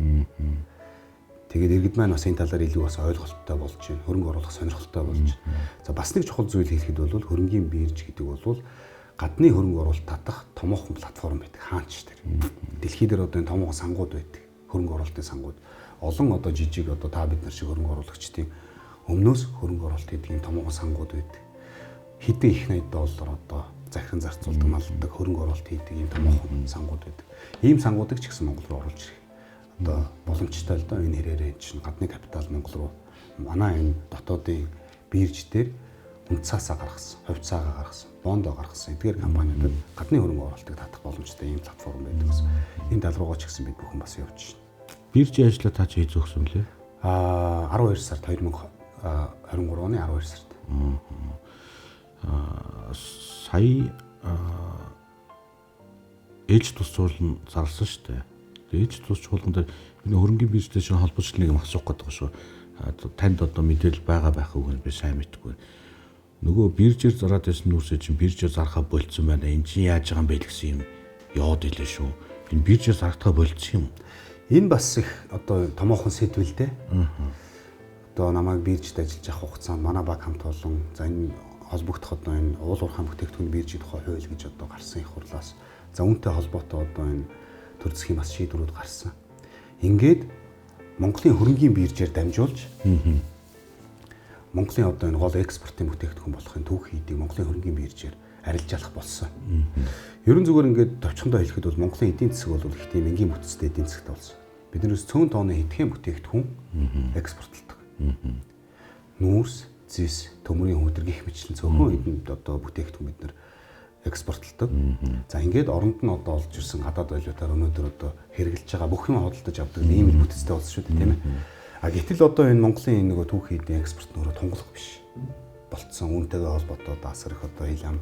Тэгээд иргэд маань бас энэ талаар илүү бас ойлголттой болж байна. Хөрөнгө оруулах сонирхолтой болж байна. За бас нэг чухал зүйл хэлэхэд бол хөрөнгийн бирж гэдэг бол гадны хөрөнгө оруулалт татах томоохон платформ байдаг. Хаач тэр. Дэлхий дээр одоо энэ томоохон сангууд байдаг. Хөрөнгө оруулалтын сангууд. Олон одоо жижиг одоо та бид нар шиг хөрөнгө оруулагчдын өмнөөс хөрөнгө оруулалт хийдэг юм томоохон сангууд байдаг. Хэдэн их 80 доллар одоо захиран зарцуулдаг, малладаг хөрөнгө оруулалт хийдэг юм томоохон сангууд байдаг. Ийм сангуудыг ч гэсэн Монгол руу оруулж ирэх одоо боломжтой л доо. Энэ хэрээрээ чинь гадны капитал Монгол руу манай энэ дотоодын бирж дээр үнцаасаа гаргасан, хувьцаагаа гаргасан, бондоо гаргасан эдгээр компаниудад гадны хөрөнгө оруулалтыг татах боломжтой ийм платформ байдаг гэсэн. Энэ тал руугаа ч гэсэн бид бүхэн бас явж байна. Биржийн ажлаа та чи хийж өгсөн мөлий? 12 сард 2023 оны 12 сард. Сая ээлж тус чуулган зарласан шүү дээ. Ээлж тус чуулган дээр энэ хөрөнгөний биржтэй чинь холбооч нэг юм асуух гэдэг шүү. Танд одоо мэдээлэл байгаа байх үгүй би сайн мэдэхгүй. Нөгөө биржээр зараад байсан нүүрсээ чинь биржээр зархаа болцсон байна. Энэ чинь яаж байгаа юм бэ гэсэн юм яваад илээ шүү. Энэ биржээр зарагдахаа болцсон юм. Энэ бас их одоо томоохон сэдв л дээ. Одоо намайг биржид ажиллаж явах хугацаанд манай баг хамт олон за энэ холбогдох одоо энэ уул уурхайн бүтээгдэхүүн биржийн тухай хууль гэж одоо гарсан их хурлаас за үүнтэй холбоотой одоо энэ төр засгийн бас шийдвэрүүд гарсан. Ингээд Монголын хөрөнгийн биржээр дамжуулж Монголын одоо энэ гол экспортын бүтээгдэхүүн болох энэ түүхий эдийг Монголын хөрөнгийн биржээр арилжаалах болсон. Ерөн зүгээр ингээд товчхондоо хэлэхэд бол Монголын эдийн засаг бол их тийм энгийн бүтцтэй эдийн засагтай болсон. Биднээс цөөн тооны хэдхэн бүтээгдэхүүн экспортлдог. Нүүрс, зис, төмөрийн хүүдэр гих мэтлэн цөөхөн хэдэн одоо бүтээгдэхүүн бид нар экспортлдог. За ингээд оронд нь одоо олж ирсэн гадаад валютаар өнөөдөр одоо хэрэгжилж байгаа бүх юм худалдаж авдаг ийм л бүтцтэй болсон шүү дээ, тийм ээ. А гэтэл одоо энэ Монголын энэ нөгөө түүхий эдийн экспорт нь өөрөө тунгалаг биш болцсон. Үүнтэйгээ холбоотой одоо асар их одоо хил ам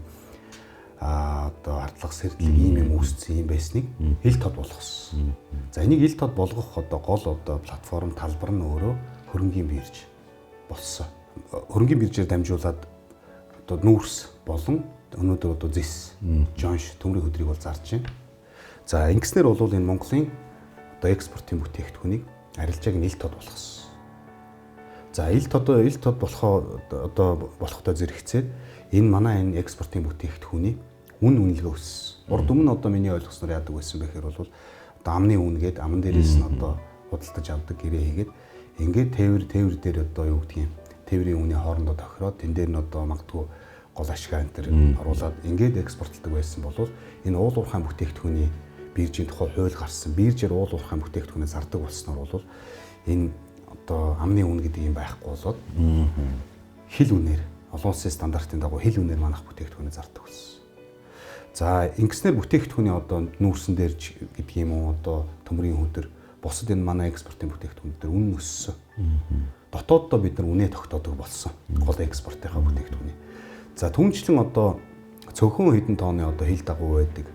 одоо ардлага сэрдлэг ийм юм үүссэн юм байсныг ил тод болгосон. За энийг ил тод болгох одоо гол одоо платформ талбар нь өөрөө хөрөнгийн бирж болсон. Хөрөнгийн биржээр дамжуулаад одоо нүүрс болон өнөөдөр одоо зис, жонш, төмрийн хөдрийг бол зарж байна. За ингэснээр бол энэ Монголын одоо экспортын бүтээгдэхүүнийг арилжааг нь ил тод болгосон. За ил тод болохоо одоо болохтой зэрэгцээд энэ манай энэ экспортын бүтээгдэхүүний үн үнэлгээ өссөн. Урд өмнө одоо миний ойлгосноор яадаг байсан бэ гэхээр бол одоо амны үн гээд аман дээрээс нь одоо худалдаж авдаг гэрээ хийгээд ингээд тээвэр дээр одоо юу гэдгийг тээврийн үнийн хоорондоо тохироод тэн дээр нь одоо магадгүй гол ашиг энэ төр оруулаад ингээд экспортлдог байсан бол энэ уул уурхайн бүтээгдэхүүний биржийн тухай хууль гарсан. Биржээр уул уурхайн бүтээгдэхүүнээ зардаг болсноор бол энэ одоо амны үн гэдэг юм байхгүй болоод хил үнээр олон улсын стандартын дагуу хил үнээр манах бүтээгдэхүүнээ зардаг болсон. За ингэснээр бүтээгдэхүүний одоо нүүрсэн дээр гэдэг юм уу одоо төмрийн хөдөр бусад энэ манай экспортын бүтээгдэхүүн дээр үн өссөн. Дотооддоо бид нар үнэ тогтоодог болсон. Гол экспортынхаа бүтээгдэхүүний. За түнчлэн одоо цөөхөн хэдэн тооны одоо хил дагуу байдаг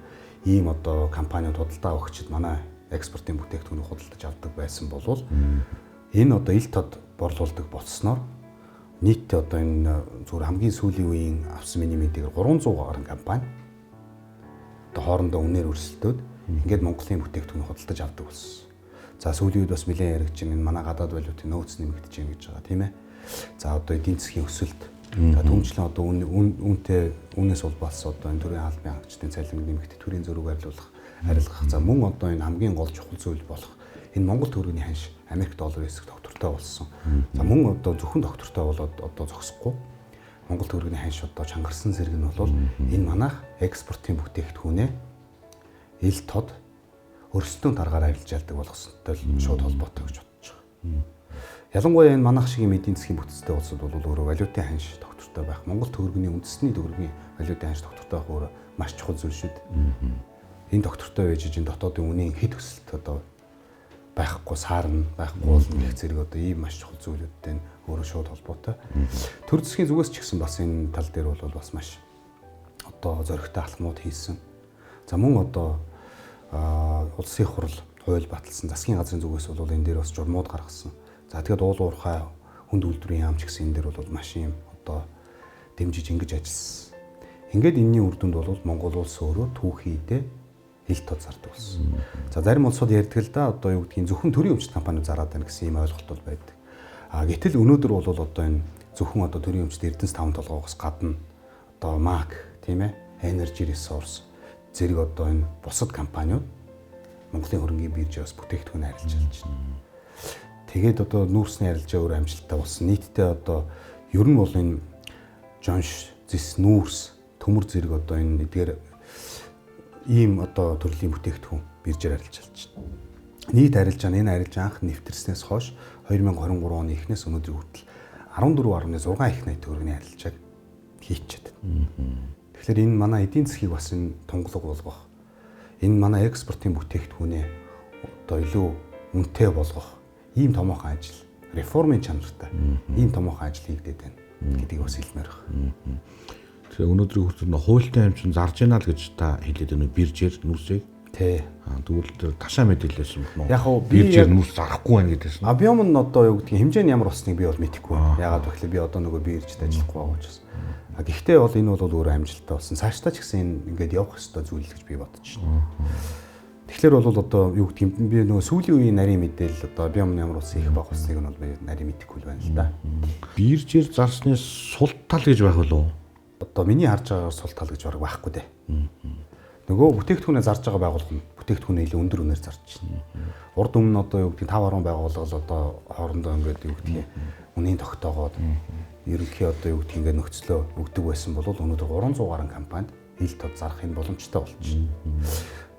ийм одоо компаниуд худалдаа өгчөд манай экспортын бүтээгдэхүүнийг худалдаж авдаг байсан болвол энэ одоо ил тод борлуулдаг болсноор нийтдээ одоо энэ зүгээр хамгийн сүүлийн үеийн авсан миний мэдээгээр 300 гаруй компани одоо хоорондоо үнээр өрсөлдөөд ингээд Монголын бүтээгдэхүүнийг худалдаж авдаг болсон. За сүүлийн үед бас нэлээд яригдж байна энэ манай гадаад валютын нөөц нэмэгдэж байна гэж байгаа тийм ээ. За одоо эдийн засгийн өсөлт за түнчлэн одоо үнэтэй үнээс улбаалсан одоо энэ төрийн албан хангачдын цалин нэмэгдэх, төрийн зөрүүг арилгах. За мөн одоо энэ хамгийн гол чухал зүйл болох энэ Монгол төгрөгийн ханш Америк долларын эсрэг тогтвортой болсон. За мөн одоо зөвхөн тогтвортой болоод одоо зогсохгүй. Монгол төгрөгийн ханш одоо чангарсан зэрэг нь бол энэ манайх экспортын бүтээгдэхүүнээ ил тод өрсөлдөөн таргаар арилжаалдаг болгосонтой л шууд холбоотой гэж бодож байгаа. Ялангуяа энэ манайх шиг эдийн засгийн бүтцтэй улсад бол өөрөө валютын ханш тогтвортой байх, Монгол төгрөгийн үндэсний төгрөгийн валютын ханш тогтвортой байх өөрөө маш чухал зүйл шүү дээ. Энэ тогтвортой байж энэ дотоодын үнийн хэд өсөлт одоо байхгүй саарна, байхгүй болно гэх зэрэг одоо ийм маш чухал зүйлүүдтэй өөрөө шууд холбоотой. Төр засгийн зүгээс ч гэсэн бас энэ тал дээр бол бас маш одоо зоригтой алхмууд хийсэн. За мөн одоо улсын хурал хууль баталсан засгийн газрын зүгээс бол энэ дээр бас журмууд гаргасан. За тэгэхэд уул уурхай хүнд үйлдвэрийн яам ч гэсэн энэ дээр бол маш юм одоо дэмжиж ингэж ажилласан. Ингээд энэний үр дүнд бол Монгол улс өөрөө түүхий эдээ ил тод зардаг болсон. За зарим улсууд ярьдаг л да одоо юу гэдгийг зөвхөн төрийн өмчт компаниуд зараад байна гэсэн ийм ойлголт бол байдаг. А гэтэл өнөөдөр бол одоо энэ зөвхөн одоо төрийн өмчт Эрдэнэс таван толгоогоос гадна одоо MAC тийм ээ Energy Resource зэрэг одоо энэ бусад компаниуд Монголын хөрөнгийн биржээс бүтээгдэхүүн арилжаалж байна. Тэгээд одоо нүүрсний арилжаа өөр амжилттай болсон. Нийтдээ одоо ер нь бол энэ жонш, зис, нүүрс, төмөр зэрэг одоо энэ эдгээр ийм одоо төрлийн бүтээгдэхүүн биржээр арилжаалж байна. Нийт арилжаа нь энэ арилжаа анх нэвтэрснээс хойш 2023 оны эхнээс өнөөдрийн хүртэл 14.6 их 80 төгрөгийн арилжааг хийчихэд. Тэгэхээр энэ манай эдийн засгийг бас энэ тунгалаг болгох, энэ манай экспортын бүтээгдэхүүнээ одоо илүү үнэтэй болгох ийм томоохон ажил, реформын чанартай ийм томоохон ажил хийгдээд байна гэдгийг бас хэлмээр байна. Тэгэхээр өнөөдрийн хүртэл хуультай юм чинь зарж байна л гэж та хэлээд байна уу, биржээр нүүрсийг? Тий. Тэгвэл тэр ташаа мэдээлэлсэн бох нь. Яг хөө биржээр нүүрс зарахгүй байна гэдээсэн. Объем нь одоо юу гэдгийг хэмжээ нь ямар болсныг би бол мэдэхгүй байна. Яагаад гэвэл би одоо нөгөө биржид ажиллахгүй байгаа учраас. А гэхдээ бол энэ бол өөрөө амжилттай болсон. Цаашдаа ч гэсэн энэ ингээд явах ёстой зүйл л гэж би бодож байна. Тэгэхээр бол одоо юу гэдгийг би нөгөө сүүлийн үеийн нарийн мэдээлэл одоо объем нь ямар болсон, их баг болсныг нь бол би нарийн мэдэхгүй л байна л да. Биржээр зарсны сул тал гэж байх болов уу? Одоо миний харж байгаагаар сул тал гэж бараг байхгүй дээ. Нөгөө бүтээгдэхүүнээ зарж байгаа байгууллага нь бүтээгдэхүүнээ илүү өндөр үнээр зарж байна. Урд өмнө одоо юу гэдгийг 5 10 байгууллага л одоо хоорондоо ингээд юу гэдгийг үнийн тогтоогоод ерөнхий одоо юу гэдгийг ингээд нөхцлөө өгдөг байсан бол өнөөдөр 300 гаруй компанид ил тод зарах энэ боломжтой болчихно.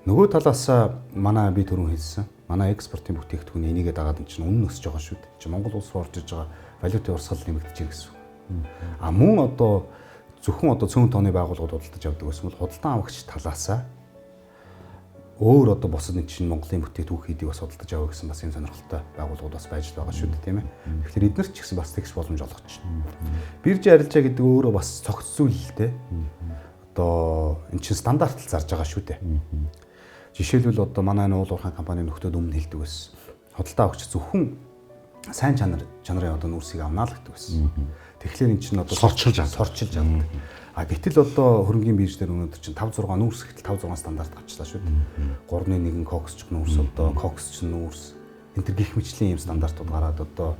Нөгөө талаас манай би түрүүн хэлсэн манай экспортын бүтээгдэхүүн энийгээ дагаад эн чинь үнэ өсөж байгаа шүү дээ. Чи Монгол улс руу орж иж байгаа валютын урсгал нэмэгдэж байна гэсэн үг. А мөн одоо зөвхөн одоо цөөн тооны байгууллагууд худалдаж авдаг байсан бол худалдан авагч талаасаа өөр одоо бусад нэг чинь Монголын бүтээгдэхүүн хийдийг бас худалдаж авах гэсэн бас юм сонирхолтой байгууллагууд бас байж байгаа шүү дээ, тийм ээ. Тэгэхээр эднэр ч гэсэн бас тэгш боломж олгож байна. Биржийн арилжаа гэдэг өөрөө бас цогц зүйл л дээ. Одоо эн чинь стандарт л зарж байгаа шүү дээ. Жишээлбэл одоо манай энэ уул уурхайн компани нөхдөөд өмнө хэлдэг байсан. Худалдан авагч зөвхөн сайн чанарын одоо нүүрсийг авнаа л гэдэг байсан. Тэгэхээр эн чинь одоо сорчилж авдаг. А гэтэл одоо хөрөнгийн бирж дээр өнөөдөр чинь 5 6 нүүрс гэтэл 5 6 стандарт гарчлаа шүү дээ. 3.1 коксч нүүрс одоо коксч нүүрс энэ төр гих мэтлийн ийм стандартууд гараад одоо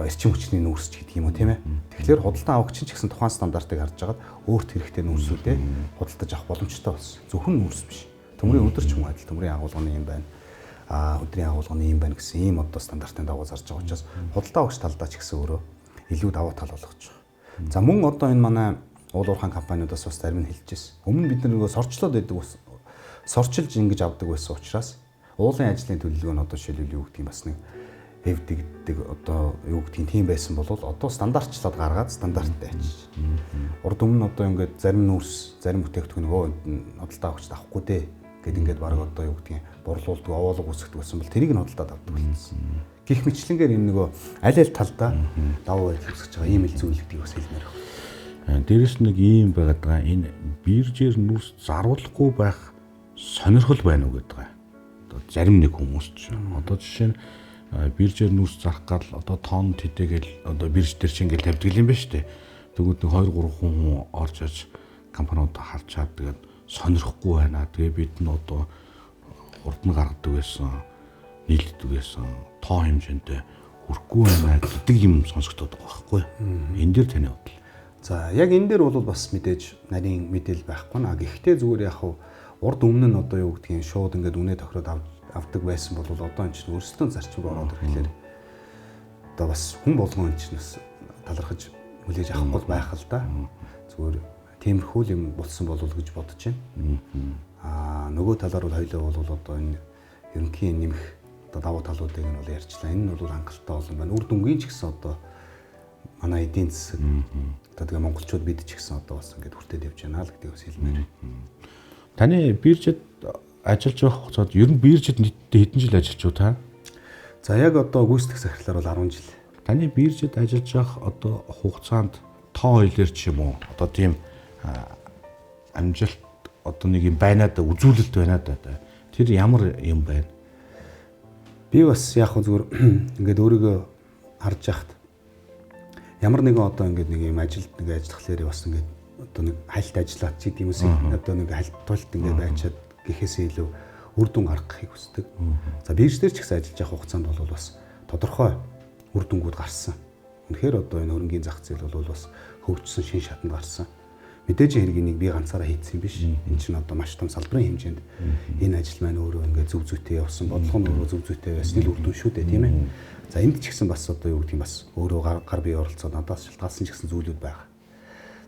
эрчим хүчний нүүрс ч гэдэг юм уу, тийм ээ. Тэгэхээр худалдан авагч ч гэсэн тухайн стандартыг харж агаад өөрт хэрэгтэй нүүрсүүдээ худалдаж авах боломжтой болсон. Зөвхөн нүүрс биш. Төмрийн өдөр ч юм уу адил төмрийн агуулганы юм байна. А өдрийн агуулганы юм байна гэсэн ийм одоо стандартын дагуу зарж байгаа учраас худалдан авагч талдаа ч гэсэн өөрөө илүү давуу тал болгож байгаа. За мөн одоо энэ манай уул уурхайн компаниудаас бас зарим нь хэлж ирсэн. Өмнө бид нар нөгөө сорчлоод байдаг бас сорчилж ингэж авдаг байсан учраас уулын ажлын төлөвлөгөө нь одоо жишээлбэл юу гэдгийг бас нэг эвдэгдэг одоо юу гэдгийг тийм байсан бол одоо стандартчлаад гаргаад стандарттай ачиж. Урд өмнө одоо ингээд зарим нүүрс, зарим бүтээгдэхүүн нөгөө худалдаа авахч авахгүй дээ гэд ингээд баг одоо юу гэдгийг борлуулдаг, овоолго үүсгдэг байсан бол тэрийг нь худалдаад авдаг болсон. Гэх мэтлэнгээр энэ нөгөө аль аль талдаа давуу байдал үүсгэж байгаа ийм л зүйл гэдгийг бас хэлмээр байна. Дээрээс нэг ийм байгаад байгаа. Энэ биржээр нүүрс заруулахгүй байх сонирхол байна уу гэдэг байгаа. Одоо зарим нэг хүмүүс ч одоо жишээ нь биржээр нүүрс зарах гал одоо тонн тэтээгэл одоо бирж дээр чинь ингээл тавьдаг юм байна шүү дээ. Тэгвэл нэг 2 3 хүн орж аж компаниуд харчаад тэгээд сонирхгүй байна. Тэгээ бид нь одоо урд нь гаргадаг байсан, нийлдэг байсан, тоо хэмжээндээ хүрэхгүй байна гэдэг юм сонсогдоод байгаа байхгүй. Энэ дээр таны бодол. За яг энэ дээр бол бас мэдээж нарийн мэдээлэл байхгүй наа. Гэхдээ зүгээр яг урд өмнө нь одоо юу гэдгийг шууд ингээд үнэ тохироод авдаг байсан бол одоо энэ чинь өрсөлдөөн зарчим руу ороод ирэхлээр одоо бас хүн болгон энэ чинь бас талархаж хүлээж авахгүй байх л да. Зүгээр тиймэрхүү юм болсон болов гэж бодож байна. Аа нөгөө талаар бол хоёлоо бол одоо энэ ерөнхий нэмэх одоо давуу талуудыг нь бол ярьчлаа. Энэ нь бол хангалттай олон байна. Үр дүнгийн ч гэсэн одоо манай эдийн засаг одоо тэгээ монголчууд бид ч гэсэн одоо бас ингээд хүртээд явж байна л гэдгийг бас хэлмээр. Таны биржид ажиллаж байх хугацаанд ер нь биржид нийтдээ хэдэн жил ажиллаж юу та? За яг одоо гүйцэтгэх захирлаар бол 10 жил. Таны биржид ажиллаж байх одоо хугацаанд тоо хэлээр ч юм уу одоо тийм амжилт одоо нэг юм байна да, үзүүлэлт байна да. Тэр ямар юм байна? Би бас яг зүгээр ингээд өөрийгөө харж яхад ямар нэгэн одоо ингээд нэг юм ажилд нэг ажиллахлаар бас ингээд одоо нэг хальт ажиллаад ч гэдэм юм одоо нэг хальт тулт ингээд байчаад гэхээсээ илүү үр дүн гаргахыг хүсдэг. За бирж дээр ч гэсэн ажиллаж явах хугацаанд бол бас тодорхой үр дүнгууд гарсан. Үнэхээр одоо энэ хөрөнгийн зах зээл бол бас хөгжсөн шин шатанд гарсан. Мэдээж хэрэг энийг би ганцаараа хийсэн биш. Энэ чинь одоо маш том салбарын хэмжээнд энэ ажил маань өөрөө ингээд зөв зүйтэй явсан, бодлого нь өөрөө зөв зүйтэй байсан л үр дүн шүү дээ, тийм ээ. За энд ч гэсэн бас одоо юу гэдгийг бас өөрөө гар бие оролцоод надаас шалтгаалсан ч гэсэн зүйлүүд байгаа.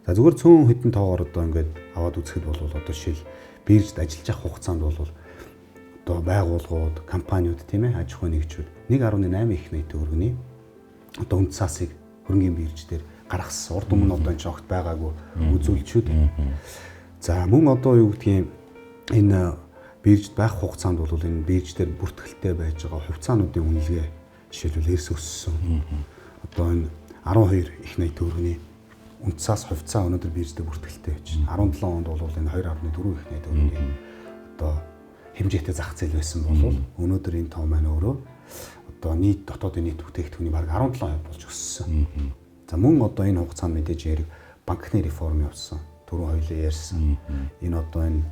За зүгээр цөөн хэдэн тоогоор одоо ингээд аваад үзэхэд бол одоо жишээл биржид ажиллаж явах хугацаанд бол одоо байгууллагууд, компаниуд тийм ээ, аж ахуйн нэгжүүд 1.8 их нийт төгрөгийн одоо үнд цаасыг хөрөнгийн бирж дээр гаргасан. Урд өмнө одоо энэ ч огт байгаагүй үзүүлчүүд. За мөн одоо юу гэдгийг энэ биржид байх хугацаанд бол энэ бирж дээр бүртгэлтэй байж байгаа хувьцаануудын үнэлгээ жишээлбэл эрс өссөн. Одоо энэ 12 их 80 төгрөгийн үнцаас хувьцаа өнөөдөр бирж дээр бүртгэлтэй байж байна. 17 онд бол энэ 2.4 их 80 төгрөгийн одоо хэмжээтэй зах зээл байсан бол өнөөдөр энэ тоо маань өөрөө одоо нийт дотоодын нийт бүтээгдэхүүний бараг 17% болж өссөн. За мөн одоо энэ хугацаанд мэдээж яриг банкны реформ явсан. Түрүүн хоёлаа ярьсан. Энэ одоо энэ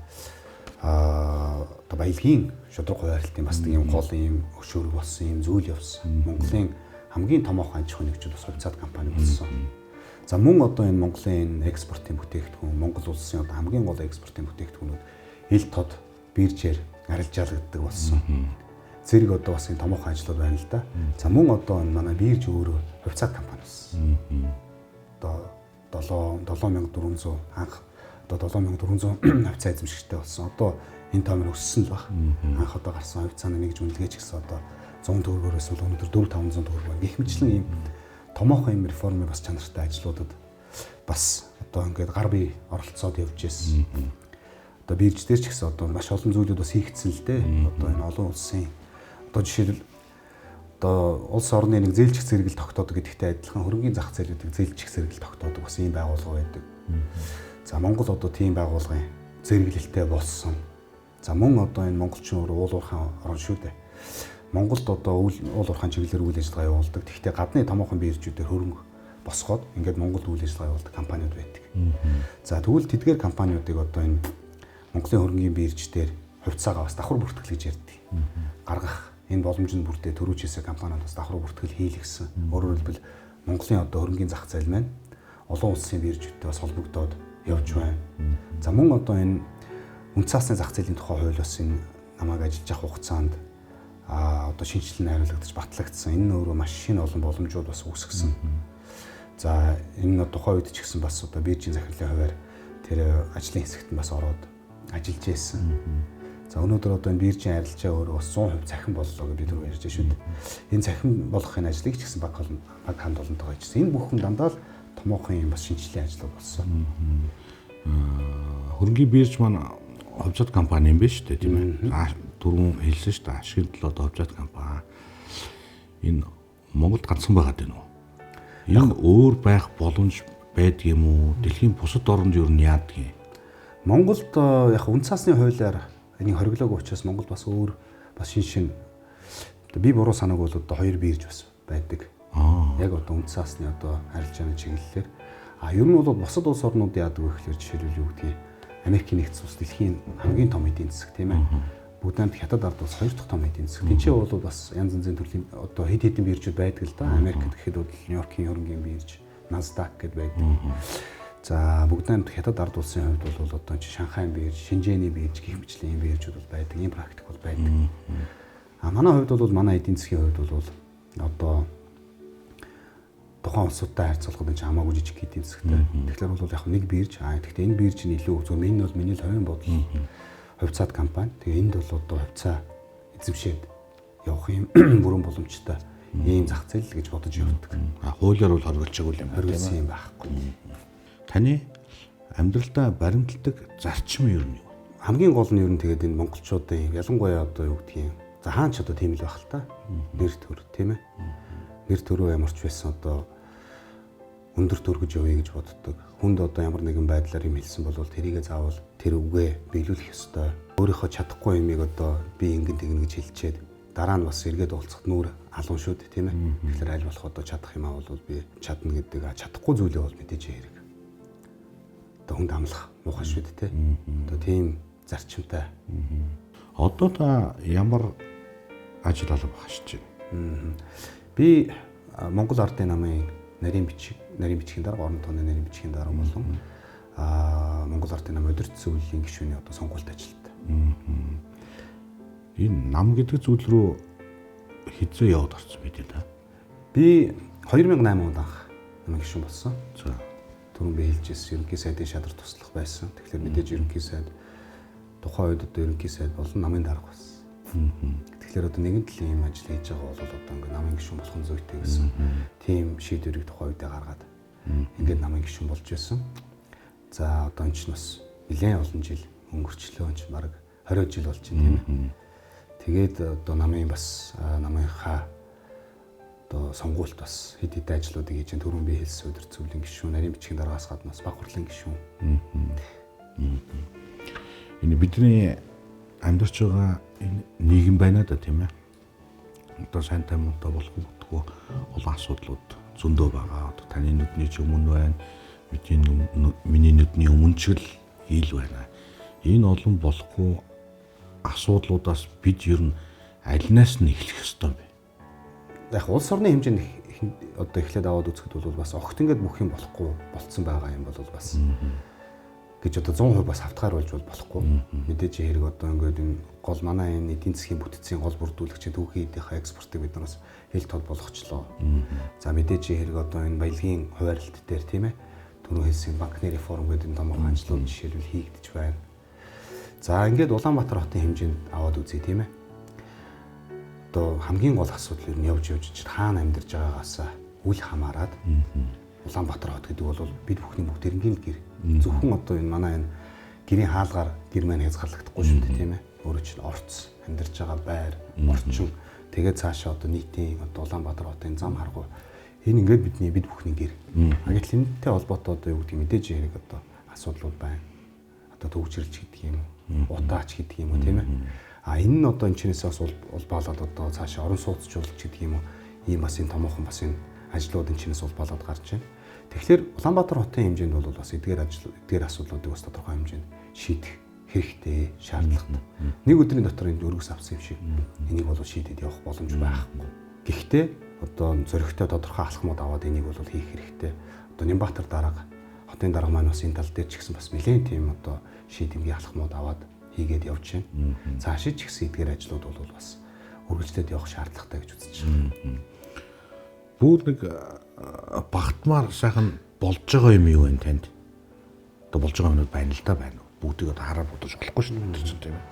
одоо баялагын шударга хуваарлтын бас нэг юм гол юм өшөөрөг болсон юм зүйл явсан. Монголын хамгийн томоохон аж ахуйн нэгжүүд бас хувьцаат компани болсон. За мөн одоо энэ Монголын энэ экспортын бүтээгдэхүүн, Монгол улсын одоо хамгийн гол экспортын бүтээгдэхүүнүүд ил тод биржээр арилжаалагддаг болсон. Зэрэг одоо бас энэ томоохон ажлууд байна л да. За мөн одоо энэ манай бирж өөрөө хувьцаат компани болсон. Одоо 7400 анх одоо 7400 хувьцаа эзэмшигчтэй болсон. Одоо энэ тоо мөр өссөн л баг. Анх одоо гарсан хувьцааны нэгж үнэлгээ ч гэсэн одоо 100 төгрөгөөр байсан бол өнөөдөр 4500 төгрөг байна. Гэх мэтлэн ийм томоохон ийм реформын бас чанартай ажлуудад бас одоо ингээд гар бие оролцоод явж ирсэн. Одоо бирж дээр ч гэсэн одоо маш олон зүйлүүд бас хийгдсэн л дээ. Одоо энэ олон улсын одоо жишээлбэл одоо улс орны нэг зээлчих зэрэгэл тогтоодог гэдэгтэй адилхан хөрөнгийн зах зээлүүдийг зээлчих зэрэгэл тогтоодог бас ийм байгууллага байдаг. За Монгол одоо тийм байгууллагын зэрэглэлтэй болсон. За мөн одоо энэ монголчин өөр уул уурхайн орн шүү дээ. Монголд одоо уул уурхайн чиглэлээр үйл ажиллагаа явуулдаг. Тэгэхдээ гадны томоохон биржүүдээр хөрөнгө босгоод ингээд Монголд үйл ажиллагаа явуулдаг компаниуд байдаг. За тэгвэл тэдгээр компаниудыг одоо энэ Монголын хөрөнгийн бирж дээр хувьцаагаа бас давхар бүртгэл гэж ярьдаг. Гаргах энэ боломж нь бүрдээ төрүүчээсээ компаниуд бас давхар бүртгэл хийлгэсэн. Өөрөөр хэлбэл Монголын одоо хөрөнгийн зах зээл маань олон улсын биржүүдтэй бас холбогдоод явж байна. За мөн одоо энэ үнэ цаасны зах зээлийн тухай хууль бас энэ намайг ажиллаж явах хугацаанд одоо шинжилэл найруулагдаж батлагдсан. Энэ нь өөрөө маш шинэ олон боломжууд бас үүсгэсэн. За энэ тухайн үед ч гэсэн бас одоо биржийн захирлын хувиар тэр ажлын хэсэгт нь бас ороод ажиллаж байсан. За өнөөдөр одоо энэ биржийн арилжаа өөрөө бас 100% цахим боллоо гэж би түрүү ярьж шүү дээ. Энэ цахим болгохын ажлыг ч гэсэн баг хамт олонтойгоо ажилласан. Энэ бүхэн дандаа л томоохон юм бас шинжилгээ ажлууд болсон. Хөрөнгийн бирж маань хувьцаат компани юм биш үү, тийм ээ. Түрүүн хэлсэн шүү дээ. Ашигын төлөө одоо хувьцаат компани. Энэ Монголд ганцхан байгаад байна уу? Энэ өөр байх боломж байдаг юм уу? Дэлхийн бусад оронд ер нь яадаг юм? Монголд яг үнэ цаасны хуулиар энийг хориглоогүй учраас Монголд бас өөр бас шин би буруу санааг бол одоо хоёр бирж бас байдаг. Яг одоо үнэ цаасны одоо арилжааны чиглэлээр. А ер нь бол бусад улс орнууд яадаг вэ гэхээр жишээлбэл юу гэдгийг Америкийн нэгдсэн улс дэлхийн хамгийн том эдийн засаг тийм ээ. Бүгд найрамд Хятад ард улс хоёр дахь том эдийн засаг. Тинчээ бол бас янз янзын төрлийн одоо хэд хэдэн биржүүд байдаг л да. Америкт гэхэд бол Нью-Йоркийн хөрөнгийн бирж, Nasdaq гэд байдаг. За бүгд найрамд Хятад ард улсын хувьд бол одоо чи Шанхайн бирж, Шинжээний бирж гэх мэтлэн ийм биржүүд бол байдаг. Ийм практик бол байдаг. А манай хувьд бол манай эдийн засгийн хувьд бол одоо тухайн улсуудтай харьцуулахад энэ хамаагүй жижиг эдийн засагтай. Тэгэхээр бол яг нэг бирж, гэхдээ энэ бирж нь илүү зөв энэ бол миний л хувийн бодол. Хувьцаат компани. Тэгээ энд бол одоо хувьцаа эзэмшээд явах юм бүрэн боломжтой ийм зах зээл гэж бодож явдаг. Хуулиар бол хоригдчихгүй юм байна тийм юм байхгүй. Таны амьдралдаа баримталдаг зарчим ер нь юу? Хамгийн гол нь ер нь тэгээд энэ монголчуудын ялангуяа одоо юу гэдгийг за хаан ч одоо тийм л байх л та. Нэр төр тийм ээ. Нэр төрөө ямар ч байсан одоо өндөр төргөж явъя гэж боддог. Хүнд одоо ямар нэгэн байдлаар юм хэлсэн бол тэрийгэ заавал тэр үгээ биелүүлэх ёстой. Өөрийнхөө чадахгүй юмыг одоо би ингэн тэгнэ гэж хэлчихэд дараа нь бас эргээд уулзахад нүүр алуун шүү дээ тийм ээ. Тэгэхээр аль болох одоо чадах юм аа бол би чадна гэдэг. Чадахгүй зүйлээ бол мэдээж хэрэг. Одоо хүнд амлах муухай шүү дээ тийм. Одоо тийм зарчимтай. Одоо та ямар ажил алба хашиж байна? Би Монгол Ардын намын нарийн бичгийн дарга, орон тооны нарийн бичгийн дарга болон Монгол Ардын нам удирдах зөвлөлийн гишүүний одоо сонгуульд ажилтдаг. Энэ нам гэдэг зүйл рүү хизээ яваад орсон бэ та? Би 2008 онд анх намын гишүүн болсон. За. Түрүүн би хэлж ирсэн ерөнхий сайдын шадар туслах байсан. Тэгэхээр мэдээж ерөнхий сайд тухайн үед одоо ерөнхий сайд болон намын дарга болсон. Тэгэхээр одоо нэгэн талын ийм ажил хийж байгаа бол одоо ингээ намын гишүүн болох нь зүйтэй гэсэн тийм шийдвэрийг тухайн үедээ гаргаад Ингээд намын гишүүн болж байсан. За одоо энэ чинь бас нэлээд олон жил өнгөрчлөө, энэ чинь бараг 20 жил болж байна тийм ээ. Тэгээд одоо намын бас намынхаа одоо сонгуульд бас хэд хэдэн ажлуудыг хийж, түрүүн би хэлсэн өдөр зөвлөлийн гишүүн, нарийн бичгийн дараагаас гадна бас баг хурлын гишүүн. Энэ бидний амьдарч байгаа энэ нийгэм байна да тийм ээ. Одоо сайн муутай болох үгдгүү олон асуудлууд зөндөө байгаа. Одоо таны нүдний ч өмнө байна. Миний нүдний өмнө ч л ил байна. Энэ олон болохгүй асуудлуудаас бид ер нь алинаас нь эхлэх ёстой юм бэ? Яг улс орны хэмжээнд одоо эхлээд аваад үзэхэд бол бас огт ингээд бүх юм болохгүй болцсон байгаа юм бол бас гэж одоо 100% бас хавтгааруулж бол болохгүй. Мэдээж хэрэг одоо ингээд энэ гол манай энэ эдийн засгийн бүтцийн гол бүрдүүлэгч түүхийн эдийнхээ экспортыг бид нар бас хэл тод болгочлоо. За мэдээж хэрэг одоо энэ баялагын хуваарлт дээр тийм ээ түрүү хэлсэн банкны реформ гэдэг энэ томоохон ажлууд жишээлбэл хийгдэж байна. За ингээд Улаанбаатар хотын хэмжээнд аваад үзье тийм ээ. Одоо хамгийн гол асуудал ер нь явж чинь хаана амьдарч байгаагаасаа үл хамааран Улаанбаатар хот гэдэг бол бид бүхний бүгдээрнгийн л гэр. Зөвхөн одоо энэ манай энэ гэрийн хаалгаар гэр маань хязгаарлагдахгүй шүү дээ тийм ээ. Өөрөө чинь орц, амьдарч байгаа байр, орчин, тэгээд цаашаа одоо нийтийн одоо Улаанбаатар хотын зам харгуй. Энэ ингээд бидний бид бүхний гэр. Гэтэл энэтэй холбоотой одоо юу гэдэг мэдээж хэрэг одоо асуудлууд байна. Одоо төвчрэлч гэдэг юм уу, утаач гэдэг юм уу тийм ээ. А энэ нь одоо энэ чинээс бас улбаалаад одоо цаашаа орон сууцчуулж гэдэг юм уу, ийм бас энэ томоохон бас энэ ажлууд энэ чинээс улбаалаад гарч байна. Тэгэхээр Улаанбаатар хотын хэмжээнд бол бас эдгээр ажил, эдгээр асуудлуудыг бас тодорхой хэмжээнд шийдэх хэрэгтэй, шаардлагатай. Нэг өдрийн дотор энд өргөс авсан юм шиг энийг бол шийдээд явах боломж байхгүй. Гэхдээ одоо зөрөгтэй тодорхой алхмууд аваад энийг бол хийх хэрэгтэй. Одоо Нямбатар дарга, хотын дарга маань бас энэ тал дээр ч гэсэн бас нэлээд тийм одоо шийдэмгийн алхмууд аваад хийгээд явж байна. Цаашид ч гэсэн эдгээр ажлууд бол бас үргэлжлээд явах шаардлагатай гэж үзэж байна. Бүр нэг багтмаар сайхан болж байгаа юм юу вэ танд? Одоо болж байгаа юмнууд байна л да байна. Бүгдийг одоо хараад бодож болохгүй шүү дээ чинь тийм ээ.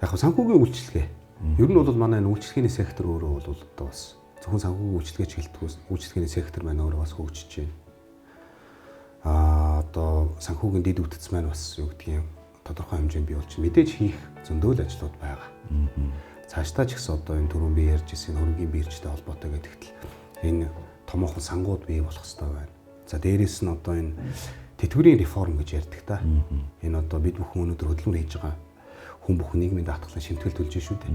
Яг санхүүгийн үйлчилгээ. Ер нь бол манай энэ үйлчилгээний сектор өөрөө бол одоо бас зөвхөн санхүүгийн үйлчилгээч гэлтгүй үйлчилгээний сектор маань өөрөө бас хөгжиж байна. Одоо санхүүгийн дэд бүтц маань бас юу гэдгийг тодорхой хэмжээнд бий болж мэдээж хийх зөндөө л ажлууд байгаа. Цаашдаа ч гэсэн одоо энэ түрүүн би ярьж ирсэн хөрөнгийн биржтэй холбоотой гэдэгт энэ томоохон сангууд бий болох хэрэгтэй байна. За дээрээс нь одоо энэ тэтгэврийн реформ гэж ярьдаг та. Энэ одоо бид бүхэн өнөөдөр хөдөлмөр хийж байгаа хүн бүхэн нийгмийн даатгалын шимтгэл төлж шүү дээ.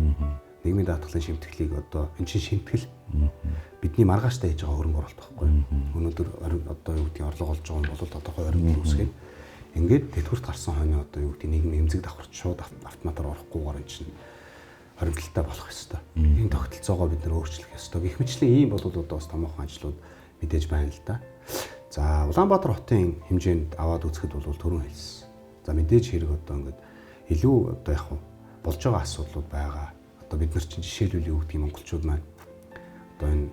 Нийгмийн даатгалын шимтгэлийг одоо энэ чинь шимтгэл бидний маргааштай хийж байгаа хөрөнгө оруулалт байхгүй. Өнөөдөр одоо юу гэдгийг орлого олж байгаа нь бол тодорхой оримт үүсгэн. Ингээд тэтгэврт гарсан хойно одоо юу гэдгийг нийгмийн эмзэг давхарч шууд автоматар орохгүйгээр энэ чинь хоримтлалтай болох ёстой. Энэ тогтолцоогоо бид нэр өөрчлөх ёстой. Гэх мэтлэн ийм бол одоо бас томоохон ажлууд мэдээж байна л да. За Улаанбаатар хотын хэмжээнд аваад үзэхэд бол түрүүн хэлсэн. За мэдээж хэрэг одоо ингээд илүү одоо яг болж байгаа асуудлууд байгаа. Одоо бид нар чинь жишээлбэл юу гэдгийг монголчууд маань одоо энэ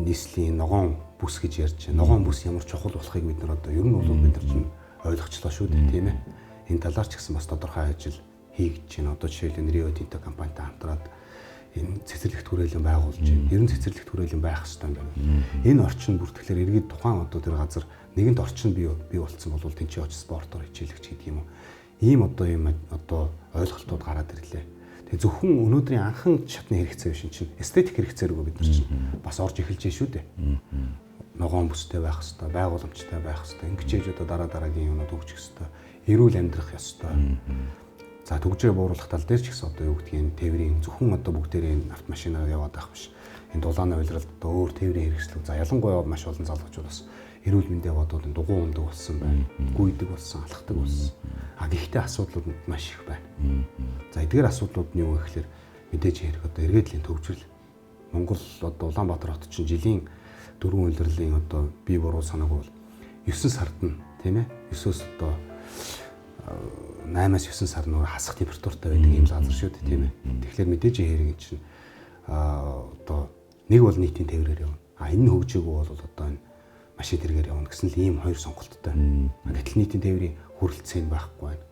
нийслэлийн ногоон бүс гэж ярьж байна. Ногоон бүс ямар чухал болохыг бид нар одоо ер нь бол бид нар чинь ойлгочлоо шүү дээ тийм ээ. Энэ талаар ч гэсэн бас тодорхой ажил хийгдэж байна. Одоо жишээлбэл Рио Тинто компанитай хамтраад энэ цэцэрлэгт хүрээлэн байгуулж байна. Ер нь цэцэрлэгт хүрээлэн байх хэрэгтэй юм байна. Энэ орчин бүртгэлээр иргэд тухайн одоо тэр газар нэгэнт орчин бий болцсон бол тэнцээ очиж спортоор хичээлэгч гэдэг юм уу. Ийм одоо ийм одоо ойлголтууд гараад ирлээ. Тэгээ зөвхөн өнөөдрийн анхан шатны хэрэгцээ биш чинь эстетик хэрэгцээ рүү бид нар чинь бас орж эхэлж байна шүү дээ. Ногоон бүстэй байх хэрэгтэй, байгууламжтай байх хэрэгтэй. Ингэж ээж одоо дараа дараагийн юмнууд хөгжих хэрэгтэй. Эрүүл амьдрах ёстой. За түгжрээ бууруулах тал дээр ч гэсэн одоо юу гэдгийг тээврийн зөвхөн одоо бүгдээрээ энэ автомашинаар яваад байх биш. Энэ дулааны улиралд одоо өөр тээврийн хэрэгслүүд. За ялангуяа маш олон залуучууд бас эрүүл мэндэ бодоод энэ дугуй ундаг болсон байна. Гүйдэг болсон, алхдаг болсон. А гэхдээ асуудлууд маш их байна. За эдгээр асуудлууд нь юу вэ гэхээр мэдээж хэрэг одоо эргээдлийн төвжирэл. Монгол одоо Улаанбаатар хот чинь жилийн дөрвөн улирлын одоо бие буруу санаагүй бол 9 сард нь тийм ээ 9-өөс одоо 8-аас 9 сар нөр хасах температуртай байдаг юм газар шүү дээ тийм ээ. Тэгэхээр мэдээж хэрэг энэ чинь одоо нэг бол нийтийн тээврээр явна. А энэ нь хөгжөөгүй бол одоо энэ машин тэргээр явна гэсэн л ийм хоёр сонголттой. Гэтэл нийтийн тээврийн хүрэлцээ байхгүй байна.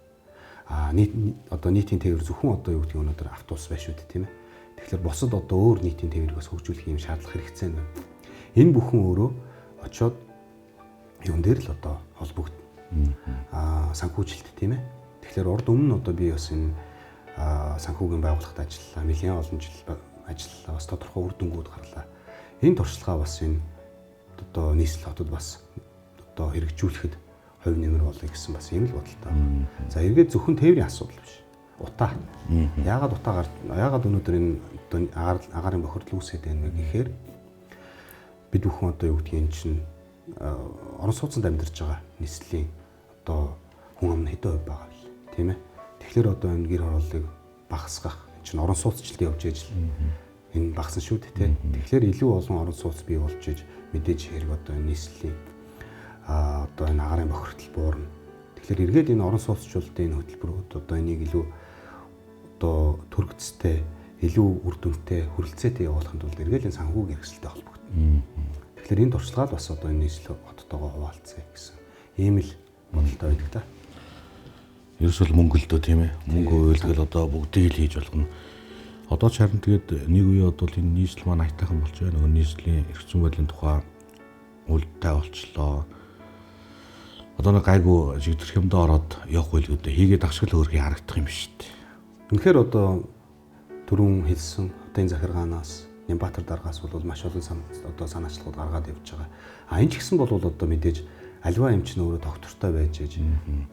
А нийт одоо нийтийн тээвэр зөвхөн одоо юу гэдгийг өнөөдөр автобус байна шүү дээ тийм ээ. Тэгэхээр бусад одоо өөр нийтийн тээврийг бас хөгжүүлэх юм шаардлага хэрэгцээ байна. Энэ бүхэн өөрөө очоод юун дээр л одоо холбогдно. Санхүүжилт тийм ээ. Тэгэхээр урд өмнө одоо би бас энэ санхүүгийн байгууллагад ажиллалаа. Нэлээн олон жил ажиллалаа. Бас тодорхой үр дүнгууд гарлаа. Энэ туршлагаа бас энэ одоо нийслэл хотод бас одоо хэрэгжүүлэхэд хувь нэмэр болъё гэсэн бас ийм л бодолтой. За эргээд зөвхөн тээврийн асуудал биш. Утаа. Яагаад утаа яагаад өнөөдөр энэ одоо агаарын бохирдол үүсгээд байна вэ гэхээр бид бүхэн одоо юу гэдгийг энэ чинь орон сууцнд амьдарч байгаа нийслэлийн одоо хүн ам нь хэдэн хувь байгаа вэ? Тийм ээ. Тэгэхээр одоо энэ гэр хорооллыг багасгах энэ чинь орон сууцчлалд явж ээж л энэ багасан шүү дээ, тийм. Тэгэхээр илүү олон орон сууц бий болж ээж мэдээж хэрэг одоо энэ нийслэлийн одоо энэ агаарын бохирдол буурна. Тэгэхээр эргээд энэ орон сууцчлалтын энэ хөтөлбөрүүд одоо энийг илүү одоо төрөгцтэй, илүү үр дүнтэй, хүрэлцээтэй явуулахын тулд эргээд энэ санхүүгийн хэрэгсэлтэй холбогдно. Тэгэхээр энэ туршлагаа л бас одоо энэ нийслэл хоттойгоо хуваалцъя гэсэн ийм л бодолтой байдаг та. Ерөөсөө мөнгө л дөө тийм ээ. Мөнгө уйлдгэл одоо бүгдийг л хийж болгоно. Одоо ч харин тэгээд нэг үе одоо энэ нийслэл маань аятайхан болж байна. Нөгөө нийслэлийн эрх зүйн байдлын тухай үлдтэй болчлоо. Одоо нэг гайгүй жигдэрх юмдаа ороод явах байлгүй дээ. Хийгээд агшиг л өөрхий харагдах юм биш үү? Үнэхээр одоо түрүүн хэлсэн хотын захиргаанаас Нямбатар даргаас бол маш олон одоо санаачлагууд гаргаад явж байгаа. А энэ ч гэсэн бол одоо мэдээж альва юм чинь өөрөө доктортой байж ээж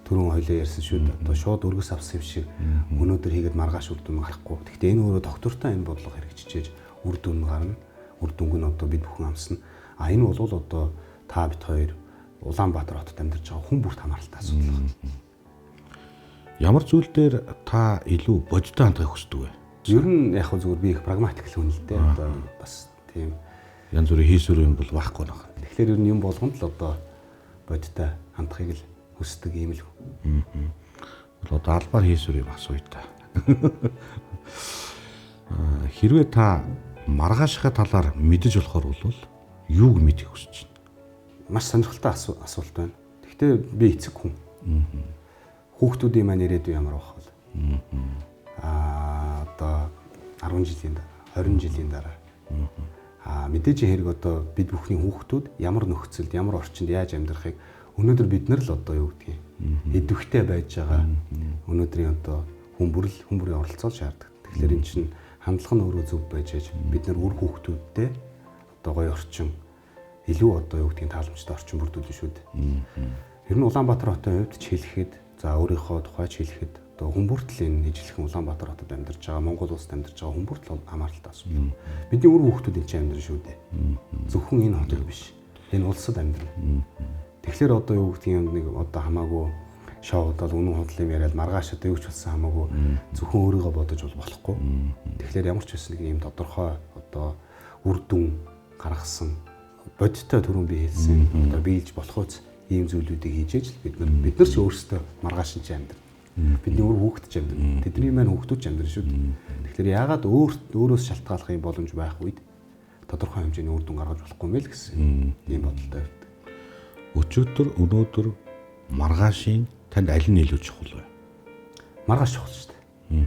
түрүүн хоёлаа ярьсан шүү дээ. Одоо шууд өргөс авсан юм шиг өнөөдөр хийгээд маргааш үр дүн гарахгүй. Гэхдээ энэ өөрөө доктортой энэ бодлого хэрэгжижээж үр дүн гарна. Үр дүнг нь одоо бид бүхэн амсна. А энэ бол одоо та бит хоёр Улаанбаатар хотод амьдарч байгаа хүн бүрт хамааралтай асуудал байна. Ямар зүйл дээр та илүү бодиттой хандахыг хүсдэг вэ? Ер нь яг хөө зүгээр би их прагматик л хүн л дээ. Одоо бас тийм янз бүрийн хийсвэр юм бол байхгүй нөх. Тэгэхээр ер нь юм болгонд л одоо бодиттой хандахыг л хүсдэг юм л. Бол одоо албаар хийсвэр юм асууя та. Хэрвээ та маргаашхаа талаар мэдэж болохоор бол юуг мэдэх хүсэж байна? Маш сонирхолтой асуулт байна. Гэхдээ би эцэг хүн. Хүүхдүүдийн маань ирээдүй ямар байх вэ? Одоо 10 жилийн дараа, 20 жилийн дараа. Мэдээж хэрэг одоо бид бүхний хүүхдүүд ямар нөхцөлд, ямар орчинд яаж амьдрахыг өнөөдөр бид нар л одоо юу гэдгийг идэвхтэй байж байгаа. Өнөөдрийн одоо хүн бүрийн оролцоо шаарддаг. Тэгэхээр эн чинь хандлага нь өөрөө зөв байж ээж бид нар үр хүүхдүүдтэй одоо гоё орчин, илүү одоо юу гэдгийг тааламжтай орчин бүрдүүлнэ шүү дээ. Ер нь Улаанбаатар хотын хувьд ч хэлэхэд, за өөрийнхөө тухай ч хэлэхэд одоо хүн бүртэл энэ ижилхэн Улаанбаатар хотод амьдарч байгаа, Монгол улсад амьдарч байгаа хүн бүртэл хамааралтай асуудал. Бидний үр хүүхдүүд энэ чинь амьдран шүү дээ. Зөвхөн энэ хотод биш. Энэ улсад амьдрна. Тэгэхээр одоо юу гэдгийг нэг одоо хамаагүй шоудал үнэн худлын юм яриад маргааш одоо юу ч болсон хамаагүй зөвхөн өөрийгөө бодож бол болохгүй. Тэгэхээр ямар ч байсан нэг ийм тодорхой одоо үр дүн гаргасан бодиттой түрүүн би хэлсэн одоо биелж болохуйц ийм зүйлүүдийг хийж ээж л бид нар ч өөрсдөө маргааш нь ч амьдрна. Бидний үр хүүхэд ч амьдрна. Тэдний маань хүүхдүүд ч амьдрна шүү дээ. Тэгэхээр яагаад өөрөөс шалтгааллах юм боломж байх үед тодорхой хэмжээний үр дүн гаргаж болохгүй юм бэ л гэсэн ийм бодолтой байдаг. Өчигдөр, өнөөдөр маргаашийн танд аль нь илүү чухал вэ? Маргааш чухал шүү дээ.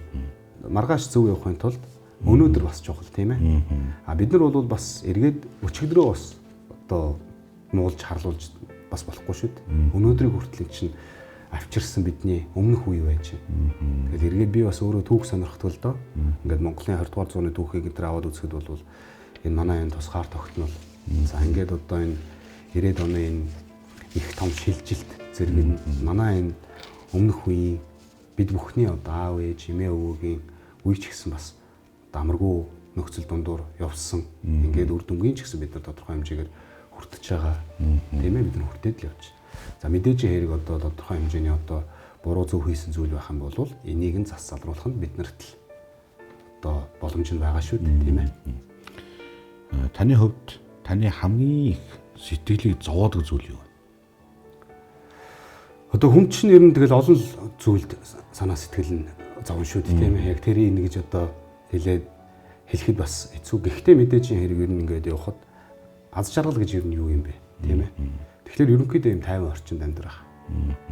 Маргааш зөв явахын тулд өнөөдөр бас чухал тийм ээ. А бид нар бол бас эргээд өчигдрөө бас одоо нуулж харлуулж бас болохгүй шүү дээ. Өнөөдрийг хүртэл чинь авчирсан бидний өмнөх үе байж байна. Тэгэл эргээд би бас өөрөө түүх сонирхдаг л доо. Ингээд Монголын 20 дугаар зууны түүхийг энэ төр аваад үзэхэд бол энэ манай энэ тусгаар тогтнол. За ингээд одоо энэ 90-ад оны энэ их том шилжилт зэрэг нь манай энэ өмнөх үеийн бид бүхний одоо аав ээж, эмээ өвөгийн үе ч гэсэн бас амаргүй нөхцөл дундуур явсан. Ингээд үр дүнгийн ч гэсэн бид нар тодорхой хэмжээгээр хүртэж байгаа. Тийм ээ, бид нар хүртээд л явж. За мэдээж хэрэг одоо тодорхой хэмжээний одоо буруу зөв хийсэн зүйл байх юм бол энийг нь зас залруулах нь биднэрт л одоо боломж нь байгаа шүү дээ, тийм ээ. Таны хувьд таны хамгийн их сэтгэлийг зовоодог зүйл юу вэ? Одоо хүн чинь ер нь тэгэл олон зүйлд санаа сэтгэл нь зовно шүү дээ, тийм ээ. Яг тэрийг ингэж одоо хэлээд хэлэхэд бас хэцүү. Гэхдээ мэдээж хэрэг ер нь ингээд явхад аз жаргал гэж ер нь юу юм бэ, тийм ээ. Тэгэхээр ерөнхийдөө юм тайван орчинд амьдрах,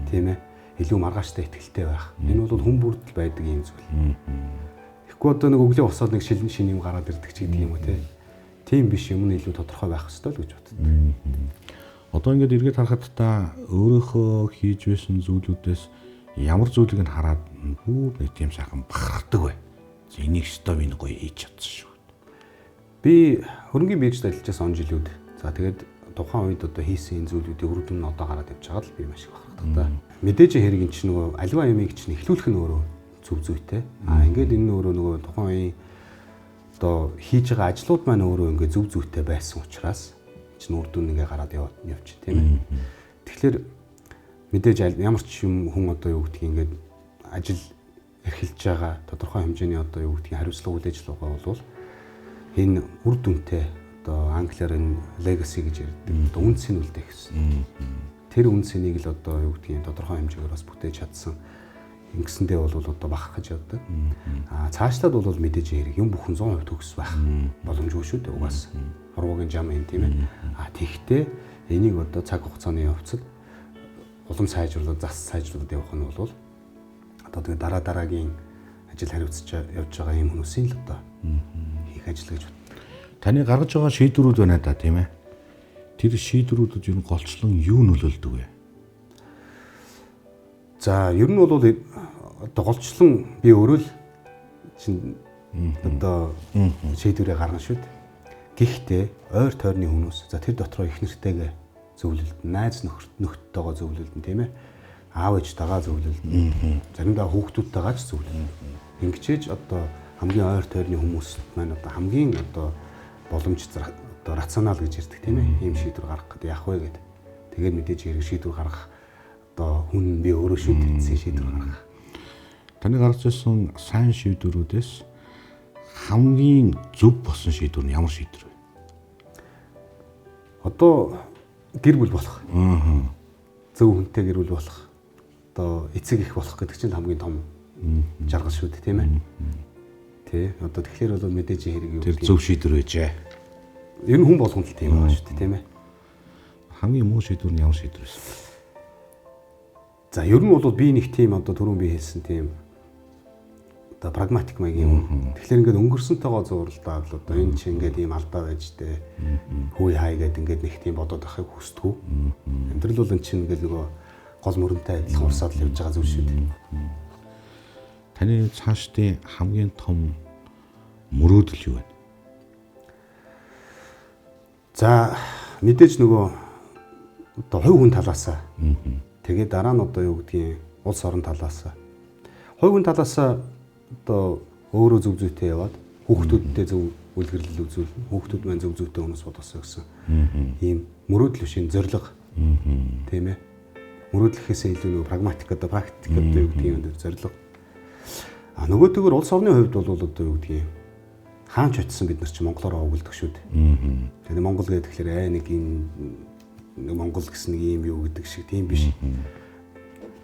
тийм ээ. Илүү маргааштай итгэлтэй байх. Энэ бол хүн бүрд л байдаг юм зүйл. Тэгэхгүй одоо нэг өглөө босоод нэг шилэн шин юм гараад ирдэг ч гэдэг юм уу, тийм. Тийм биш, юм нь илүү тодорхой байх ёстой л гэж боддог. Одоо ингээд эргээд харахад та өөрөөхөө хийж байсан зүйлүүдээс ямар зүйлийг нь хараад бүр нэг тийм сайхан бахархдаг вэ? Энийг өстой би гоё хийж чадсан шүү. Би хөрөнгийн биржид ажиллаж байсан он жилүүд. За тэгээд тухайн үед одоо хийсэн энэ зүйлүүдийн үр дүн нь одоо гараад явж байгаа л би маш их бахархдаг та. Мэдээж хэрэг эн чинь нөгөө аливаа юмыг чинь эхлүүлэх нь өөрөө зөв зүйтэй. Аа ингээд энэ нь өөрөө нөгөө тухайн үеийн одоо хийж байгаа ажлууд маань өөрөө ингээд зөв зүйтэй байсан учраас чинь үр дүн ингээ гараад явчих тийм ээ. Тэгэхээр мэдээж ямар ч юм хүн одоо юу гэдгийг ингээд ажил эрхэлж байгаа тодорхой хэмжээний одоо юу гэдгийг хариуцлага хүлээж байгаа бол энэ үр дүнтэй одоо англиар энэ legacy гэж ярьдаг. Одоо үн цэн үлдээх гэсэн. Тэр үн цэнийг л одоо юу гэдгийг тодорхой хэмжээгээр бас бүтээж чадсан. Ингэсэндээ бол одоо бахархаж явдаг. Аа цаашлаад бол мэдээж хэрэг юм бүхэн 100% төгс байх боломжгүй шүү дээ. Угаас хуруугийн жам юм тийм ээ. Аа тэгтээ энийг одоо цаг хугацааны явцад улам сайжруулаад зас сайжруулад явах нь бол одоо тэгээ дараа дараагийн ажил хариуцж явж байгаа юм хүмүүсийн л одоо хийх ажил гэж боддог. Таны гаргаж байгаа шийдвэрүүд байна да тийм ээ. Тэр шийдвэрүүдэд ер нь голчлон юу нөлөөлдөг вэ? За ер нь бол одоо голчлон би өөрөө л чинь одоо шийдвэрээ гаргана шүү дээ. Гэхдээ ойр тойрны хүмүүс за тэр дотроо их нэртэйгээ зөвлөлдөн, найз нөхдөдтэйгоо зөвлөлдөн тийм ээ. Аав ээжтэйгээ зөвлөлдөн. Заримдаа хүүхдүүдтэйгээ ч зөвлөлдөн. Ингэчээж одоо хамгийн ойр тойрны хүмүүс маань одоо хамгийн одоо боломж одоо рационал гэж ярьдаг тийм ээ. Ийм шийдвэр гаргах гэдэг яах вэ гэдэг. Тэгээд мэдээж хэрэг шийдвэр гаргах одоо хүн би өөрөө шүү дээ шийдвэр гаргах. Таны гаргаж ирсэн сайн шийдвэрүүдээс хамгийн зөв болсон шийдвэр нь ямар шийдвэр вэ? Одоо гэр бүл болох. Зөв хүнтэй гэр бүл болох. Одоо эцэг их болох гэдэг чинь хамгийн том жаргал шүү дээ тийм ээ. Тэ. Одоо тэгэхээр бол мэдээж хэрэг юу гэдэг. Тэр зөв шийдвэр байжээ. Ер нь хүн болгонд л тийм байгаа шүү дээ тийм ээ. Хамгийн муу шийдвэр нь ямар шийдвэр байсан бэ? За ер нь бол би нэг тийм одоо түрүүн би хэлсэн тийм одоо прагматик маягийн юм. Тэгэхээр ингээд өнгөрсөнтэйгоо зурлаад л одоо энэ чинь ингээд ийм алдаа байж тээ. Хүй хай гэд ингээд нэг тийм бодоод байхыг хүсдэггүй. Амьдрал бол эн чинь ингээд нөгөө гол мөрөнтэй адилхан урсаад л явж байгаа зүйл шүү дээ. Таны цаашдын хамгийн том мөрөөдөл юу вэ? За мэдээж нөгөө одоо хувь хүн талаасаа. Тэгээд дараа нь одоо юу гэдгийг улс орон талаасаа. Хувь хүн талаасаа одоо өөрөө зөв зүйтэй яваад хүүхдүүдтэй зөв үлгэрлэл үзүүлнэ. Хүүхдүүд маань зөв зүйтэй хүмүүс болосоо гэсэн ийм мөрөөдөл биш энэ зорилго. Тийм ээ. Мөрөөдлөхөөсөө илүү нөгөө прагматик одоо практик одоо юу гэдгийг энэ зорилго. А нөгөөтэйгөр улс орны хувьд бол одоо юу гэдгийг хаанч очисон бид нар чи монголоор овоглодог шүү дээ. Тэгээд Монгол гэдэг тэгэхээр нэг ийм Монгол гэсэн нэг ийм юу гэдэг шиг тийм биш.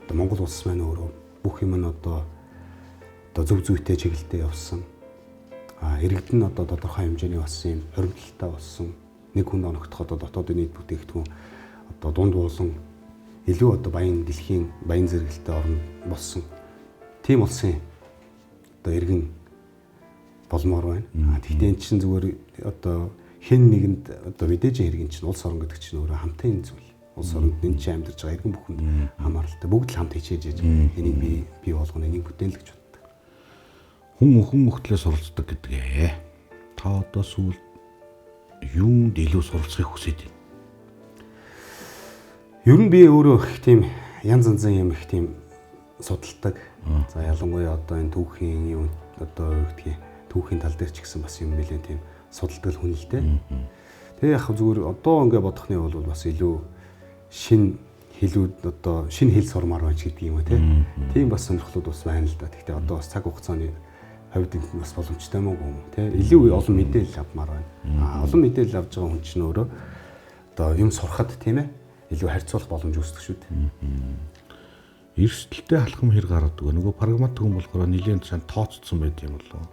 Одоо Монгол улс маань өөрөө бүх юм нь одоо зөв зүйтэй чиглэлдээ явсан. А иргэд нь одоо тодорхой хэмжээний бас ийм хоримтлалтай болсон. Нэг хүнд оногдоход дотоодын нийт бүтээгдэхүүн одоо дунд буулан илүү одоо баян дэлхийн баян зэрэгэлтэй орн болсон. Тийм улсын одоо иргэн болмоор байна. А тэгтээ эн чинь зүгээр одоо хэн нэгэнд одоо мэдээж хэрэг чинь улс орон гэдэг чинь өөрөө хамтын зүйл. Улс оронд энэ чинь амьдарч байгаа иргэн бүхэнд хамааралтай. Бүгд л хамт хичээж энийг би бий болгоно, энийг бүтээн л гэж боддог. Хүн өхөн мөхтлөө суралцдаг гэдэг ээ. Та одоо сүүл юунд илүү суралцахыг хүсэж байна? Ер нь би өөрөө их тийм янз янзын юм их тийм судалдаг. За ялангуяа одоо энэ түүхийн юм одоо юу гэдгийг түүхийн тал дээр ч гэсэн бас юм нэлээд тийм судалдаг хүн л дээ. Тэгээ яг зүгээр одоо ингээ бодохны бол бас илүү шин хэлүүд одоо шинэ хэл сурмаар байна ч гэдэг юм уу те. Тийм бас сонирхлууд бас байна л да. Гэхдээ одоо бас цаг хугацааны хувьд энд бас боломжтой мó юм те. Илүү олон мэдээлэл авмаар байна. А олон мэдээлэл авж байгаа хүн чинь өөрөө одоо юм сурахад тийм ээ илүү харьцуулах боломж үүсдэг шүү дээ. Эрсдэлтэй алхам хэр гаргадаг вэ? Нөгөө прагматик хүн болохоор нэлээд сайн тооцсон байд юм болов уу?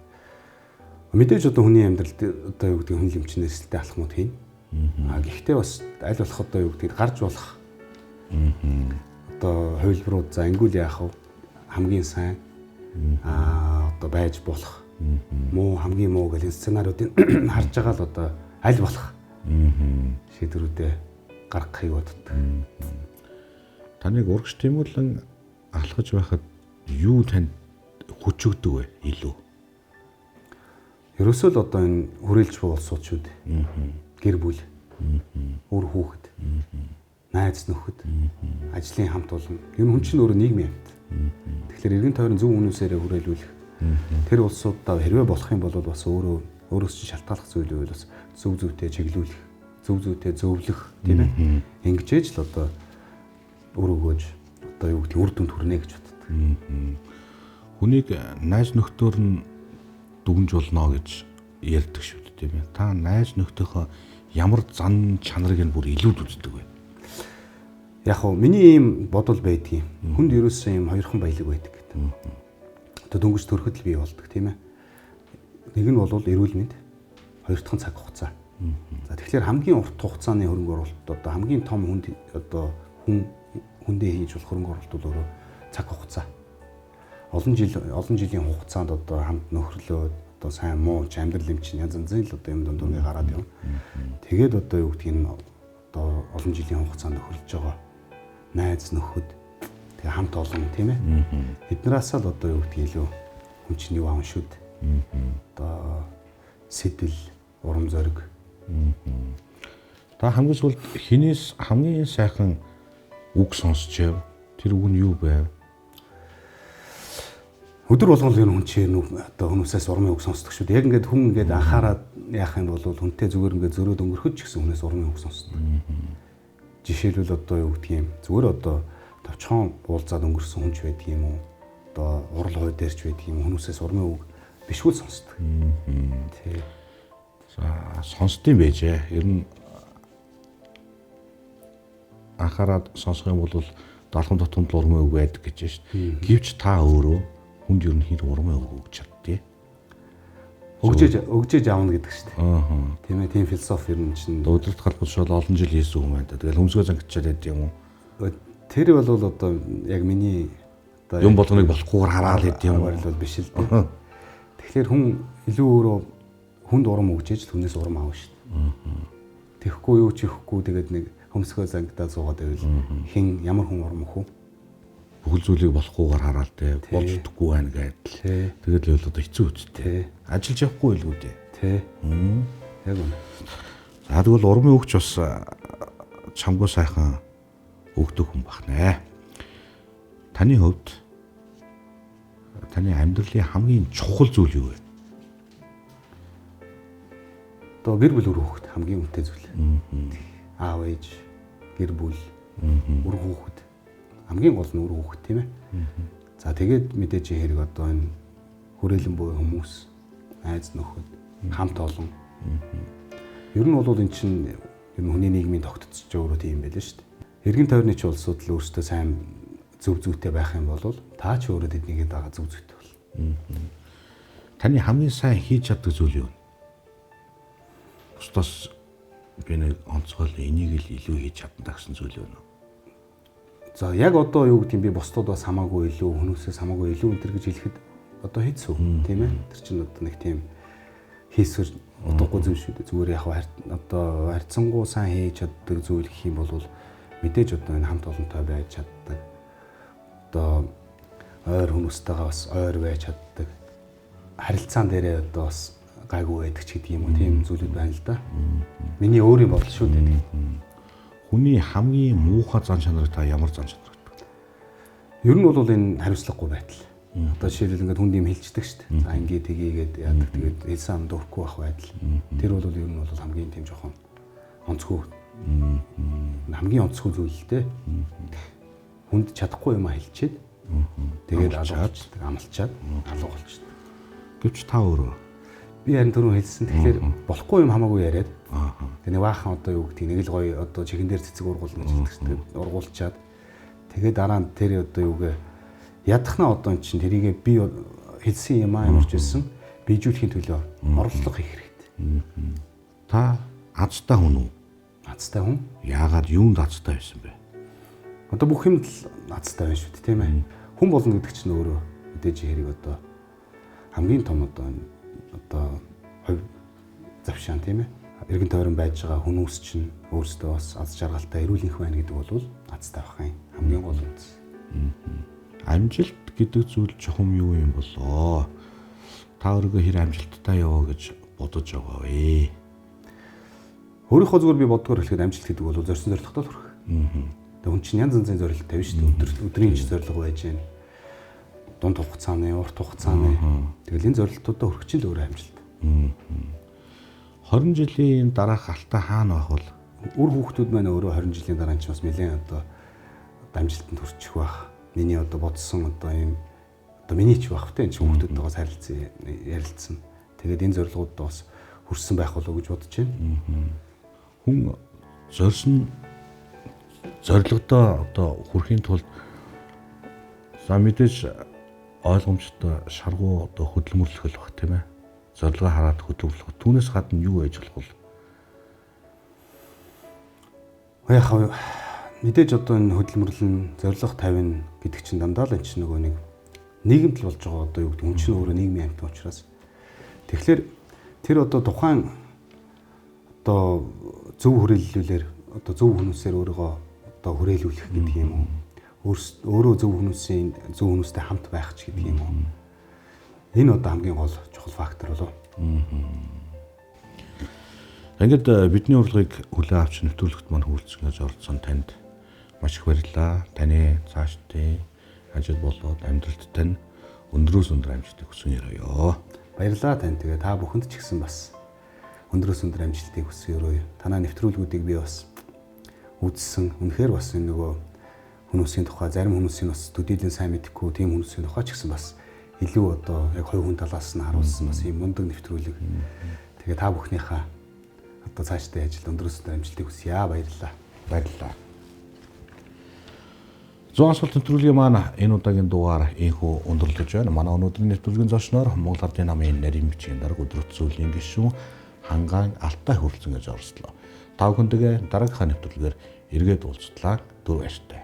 Мэдээж одоо хүний амьдралд одоо юу гэдэг хүн лэмчин эрсдэлтэй алхмууд хийнэ. А гэхдээ бас аль болох одоо юу гэдгийг гарч болох одоо хувилбарууд за ингүүл яах вэ? Хамгийн сайн одоо байж болох муу хамгийн муу гэл энэ сценариудыг харж байгаа л одоо аль болох шийдвэрүүдээ гаргахыг боддог. Таныг урагш тэмүүлэн алхаж байхад юу танд хүч өгдөг вэ илүү? Ерөөсөө л одоо энэ хүрээлж буй улсууд шүү дээ. Гэр бүл, үр хүүхэд, найз нөхөд, ажлын хамт олон. Ер нь хүн чинь өөрөө нийгмийн амьт. Тэгэхээр эргэн тойрон зөв хүмүүсээрээ хүрээлүүлэх. Тэр улсуудаа хэрвээ болох юм бол бас өөрөө өөрөөс чинь шалтгааллах зүйл байвал бас зөв зөвтэй чиглүүлэх, зөв зөвтэй зөвлөх, тийм ээ. Ингэж ээж л одоо үр өгөөж одоо юу гэдэг үр дүнд хүрнэ гэж боддог. Хүнийг найз нөхдөр нь дүгнж болно гэж ярьдаг шүү дээ, тийм ээ. Та найз нөхдийнхөө ямар зан чанарыг нь бүр илүүд үздэг вэ? Яг хөө миний ийм бодол байдгийн. Хүнд ерөөсөө ийм хоёрхан баялаг байдаг гэдэг. Одоо дөнгөж төрөхөд л бий болдог, тийм ээ. Нэг нь бол эрүүл мэнд, хоёр дахь нь цаг хугацаа. За тэгэхээр хамгийн урт хугацааны хөрөнгө оруулалт одоо хамгийн том хүнд одоо хүн хүндээ хийж болох хөрөнгө оруулалт бол өөрөө цаг хугацаа. Олон жилийн хугацаанд одоо хамт нөхөрлөөд одоо сайн муу ч амьдрал юм чинь янз янзын л одоо юм дунд ингээ гараад явна. Тэгээд одоо юу гэдгийг нь одоо олон жилийн хугацаанд нөхөрлөж байгаа найз нөхөд тэгээ хамт олон, тийм ээ. Эднээсээ л одоо юу гэдгийг илүү хүн чинь юу аав шүү дээ. Одоо сэтэл, урам зориг. Та хамгийн сүүлд хинээс хамгийн сайхан үг сонсчээ? Тэр үг нь юу байв? Өдөр болгон л ер нь хүн чинь одоо хүмүүсээс урмын үг сонсдог шүү дээ. Яг ингээд хүн ингээд анхаарад яах юм бол хүнтэй зүгээр ингээд зөрөөд өнгөрөхөд ч гэсэн хүнээс урмын үг сонсдог. Жишээлбэл одоо юу гэдгийг юм зүгээр одоо товчхон уулзаад өнгөрсөн хүн ч байдаг юм уу? Одоо урал хой дээр ч байдаг юм хүмүүсээс урмын үг бишгүй сонсдог. Тий. За сонсдсон байжээ. Ер нь анхаарад сонсох юм бол далхан тутамд урмын үг байдаг гэж байна шүү дээ. Гэвч та өөрөө хүнд ер нь хэр урмын үг өгч чаддээ. Өгжээж аавна гэдэг шүү дээ. Тийм ээ, тийм философи ер нь чинь өдөрт галбал олон жил хийсэн юм байна да. Тэгэл хөмсгөө зангичаад байд юм уу? Тэр бол одоо яг миний одоо юм болгоныг болохгүйгээр хараал хэд юм уу бол биш л дээ. Тэгэхээр хүн илүү өөрөө хүнд урам өгчээж л хүнээс урам аавна шүү дээ. Тэгэхгүй юу ч ихгүй тэгээд нэг хөмсгөө зангидаа суугаад байвал хэн ямар хүн урам өгөх вэ? Бүхэл зүйлийг болохгүйгээр хараал те болж чадахгүй байна гэдэл. Тэгээд л одоо хэцүү үсттэй. Ажиллаж явахгүй илгүй дээ. Тий. Яг үнэ. За тэгвэл урмын өгч бас чамгүй сайхан өгдөг хүн бахнэ. Таны хувьд таны амьдралын хамгийн чухал зүйл юу вэ? Одоо гэр бүл үр хүүхэд хамгийн үнэтэй зүйл. Аав ээж, гэр бүл, үр хүүхэд. Хамгийн гол нь үр хүүхэд, тийм ээ. За тэгээд мэдээж хэрэг одоо энэ хүрээлэн буй хүмүүс, найз нөхөд, хамт олон. Ер нь бол энэ чинь ер нь хүний нийгмийн тогтцож өөрөө тийм байл нь шүү дээ. Эргэн тойрны ч улсууд л өөрсдөө сайн зөв зүйтэй байх юм бол та ч өөрөө тэднийгээ дагаа зөв зүйтэй болно. Таны хамгийн сайн хийж чаддаг зүйл юу вэ? Бусдаас би нэг онцгой энийг л илүү хийж чадна гэсэн зүйл юу вэ? За яг одоо юу гэдэг юм би бусдад бас хамаагүй илүү хүмүүсээс хамаагүй илүү өнтер гэж хэлэхэд одоо хэцүү, тийм ээ. Тэр чинь одоо нэг тийм хийсвэр утгагүй зүйл шүү дээ. Зүгээр яг одоо харьцангуй сайн хийж чаддаг зүйл гэх юм бол мэдээж одоо энэ хамт олонтой байж чаддаг. Одоо ойр хүмүүстэйгээ бас ойр байж чаддаг. Харилцаан дээрээ одоо бас гайгүй байдаг ч гэдэг юм уу, тийм зүйлүүд байна л да. Миний өөрийн бодол шүү дээ. Хүний хамгийн муухай зан чанарыг та ямар зан чанар гэдэг вэ? Ер нь бол энэ хариуцлагагүй байдал. Одоо жишээлбэл ингээд хүнд юм хэлждэг шүү дээ. За ингээд тгийгээд яадаг тэгээд хэлсэн амд өрөхгүй байх байдал. Тэр бол ер нь бол хамгийн тийм жоохон онцгой. Хамгийн онцгой зүйл л дээ. Хүнд чадахгүй юм а хэлчихэд тэгээд алга болчдөг, амлчаад алга болчдөг. Гэвч та өөрөө би харин түрүүн хэлсэн. Тэгэхээр болохгүй юм хамаагүй яриад. Тэгээ нэг баахан одоо юу гэдгийг нэг л гоё одоо чихэн дээр цэцэг ургуулна гэж хэлдэг шүү дээ. Ургуулчаад тэгээ дараа нь тэр одоо юугээ ядахнаа одоо эн чинь тэрийгээ би хэлсэн юм аа ямарч байсан биежүүлэхийн төлөө орлого хийх хэрэгтэй. Та азтай хүн үү? Азтай хүн? Яагаад юунд азтай байсан бэ? Одоо бүх юмд л азтай байна шүү дээ, тийм ээ. Хүн болно гэдэг чинь өөрөө мэдээж хэрэг одоо хамгийн том одоо хувь завшаан, тийм ээ. Эргэн тойрон байж байгаа хүмүүс чинь өөрсдөө бас аз жаргалтай эрүүл энх байна гэдэг бол азтай байх юм. Хамгийн гол үндэс. Амжилт гэдэг зүйл чухам юу юм болоо? Та өөрийгөө хэр амжилттай яваа гэж бодож байгаа вэ? Өөрийнхөө зүгээр би боддгоор хэлэхэд амжилт гэдэг бол зорьсон зорилготой л хүрэх. Тэгээ хүн чинь янз янзын зорилго тавина шүү дээ. Өдрийн ч зорилго байж гэн. Дунд хугацааны, урт хугацааны. Тэгэл энэ зорилтуудаа хүрэх чинь л өөрөө амжилт. 20 жилийн дараах алтаа хаана байх вэ? Үр хүүхдүүд маань өөрөө 20 жилийн дараа ч бас нэлээд одоо амжилтанд хүрчих байх. Миний одоо бодсон одоо ийм одоо миний ч байх те энэ чинь хүүхдүүдтэйгээ харилцсан ярилцсан. Тэгээд энэ зорилгоудад бас хүрсэн байх болов уу гэж бодож байна. Хүн зорьсон зорилгодоо одоо хүрэхийн тулд за мэдээж ойлгомжтой шаргуу одоо хөдөлмөрлөх л баг тийм ээ. Зорилгоо хараад хөдөлмөрлөх. Түүнээс гадна юу байж болох вэ? Яг мэдээж одоо энэ хөдөлмөрлөн, зорилго тавина гэдэг чинь дандаа л энэ чинь нөгөө нэг нийгэмд л болж байгаа одоо юу гэдэг хүн чинь өөрөө нийгмийн амьтан учраас. Тэгэхээр тэр одоо тухайн одоо зөв хүрээллүүлэр одоо зөв хүмүүсээр өөрийгөө одоо хүрээлүүлэх гэдэг юм уу? Өөрөө зөв хүмүүсийн зөв хүмүүстэй хамт байх ч гэдэг юм уу? Энэ одоо хамгийн гол чухал фактор болов. Ингээд бидний урилгыг хүлээн авч нэвтрүүлэгт маань хүрэлцэн гэж оролцсон танд маш их баярлалаа. Таны цаашдын ажил болоод амьдралд тань өндрөөс өндөр амжилтыг хүсэн өрөөё. Баярлалаа тань. Тэгээ та бүхэнд ч гэсэн бас өндрөөс өндөр амжилтыг хүсэн өрөөё. Танаа нэвтрүүлгүүдийг би бас үзсэн. Үнэхээр бас энэ нөгөө хүмүүсийн тухай зарим хүмүүсийн бас төдийлөн сайн мэдэхгүй тийм хүмүүсийн тухай ч гэсэн бас илүү одоо яг хувь хүн талаас нь харуулсан бас ийм мундаг нэвтрүүлэг. Тэгээ та бүхнийхээ одоо цаашдын ажилд өндрөөс өндөр амжилтыг хүсье. Баярлалаа. Баярлалаа. 100 асуулт нэвтрүүлгийн маань энэ удаагийн дугаар ийнхүү өндөрлөж байна. Манай өнөөдрийн нэвтрүүлгийн зочноор Монгол Ардын намын нарийн бичгийн дарга өдөр зүйлийн гишүүн Хангаан Алтай хүрэлцэн гэж оролцлоо. Та бүхэндээ дараагийнхаа нэвтрүүлгээр эргээд уулзтлаа. Түр баяртай.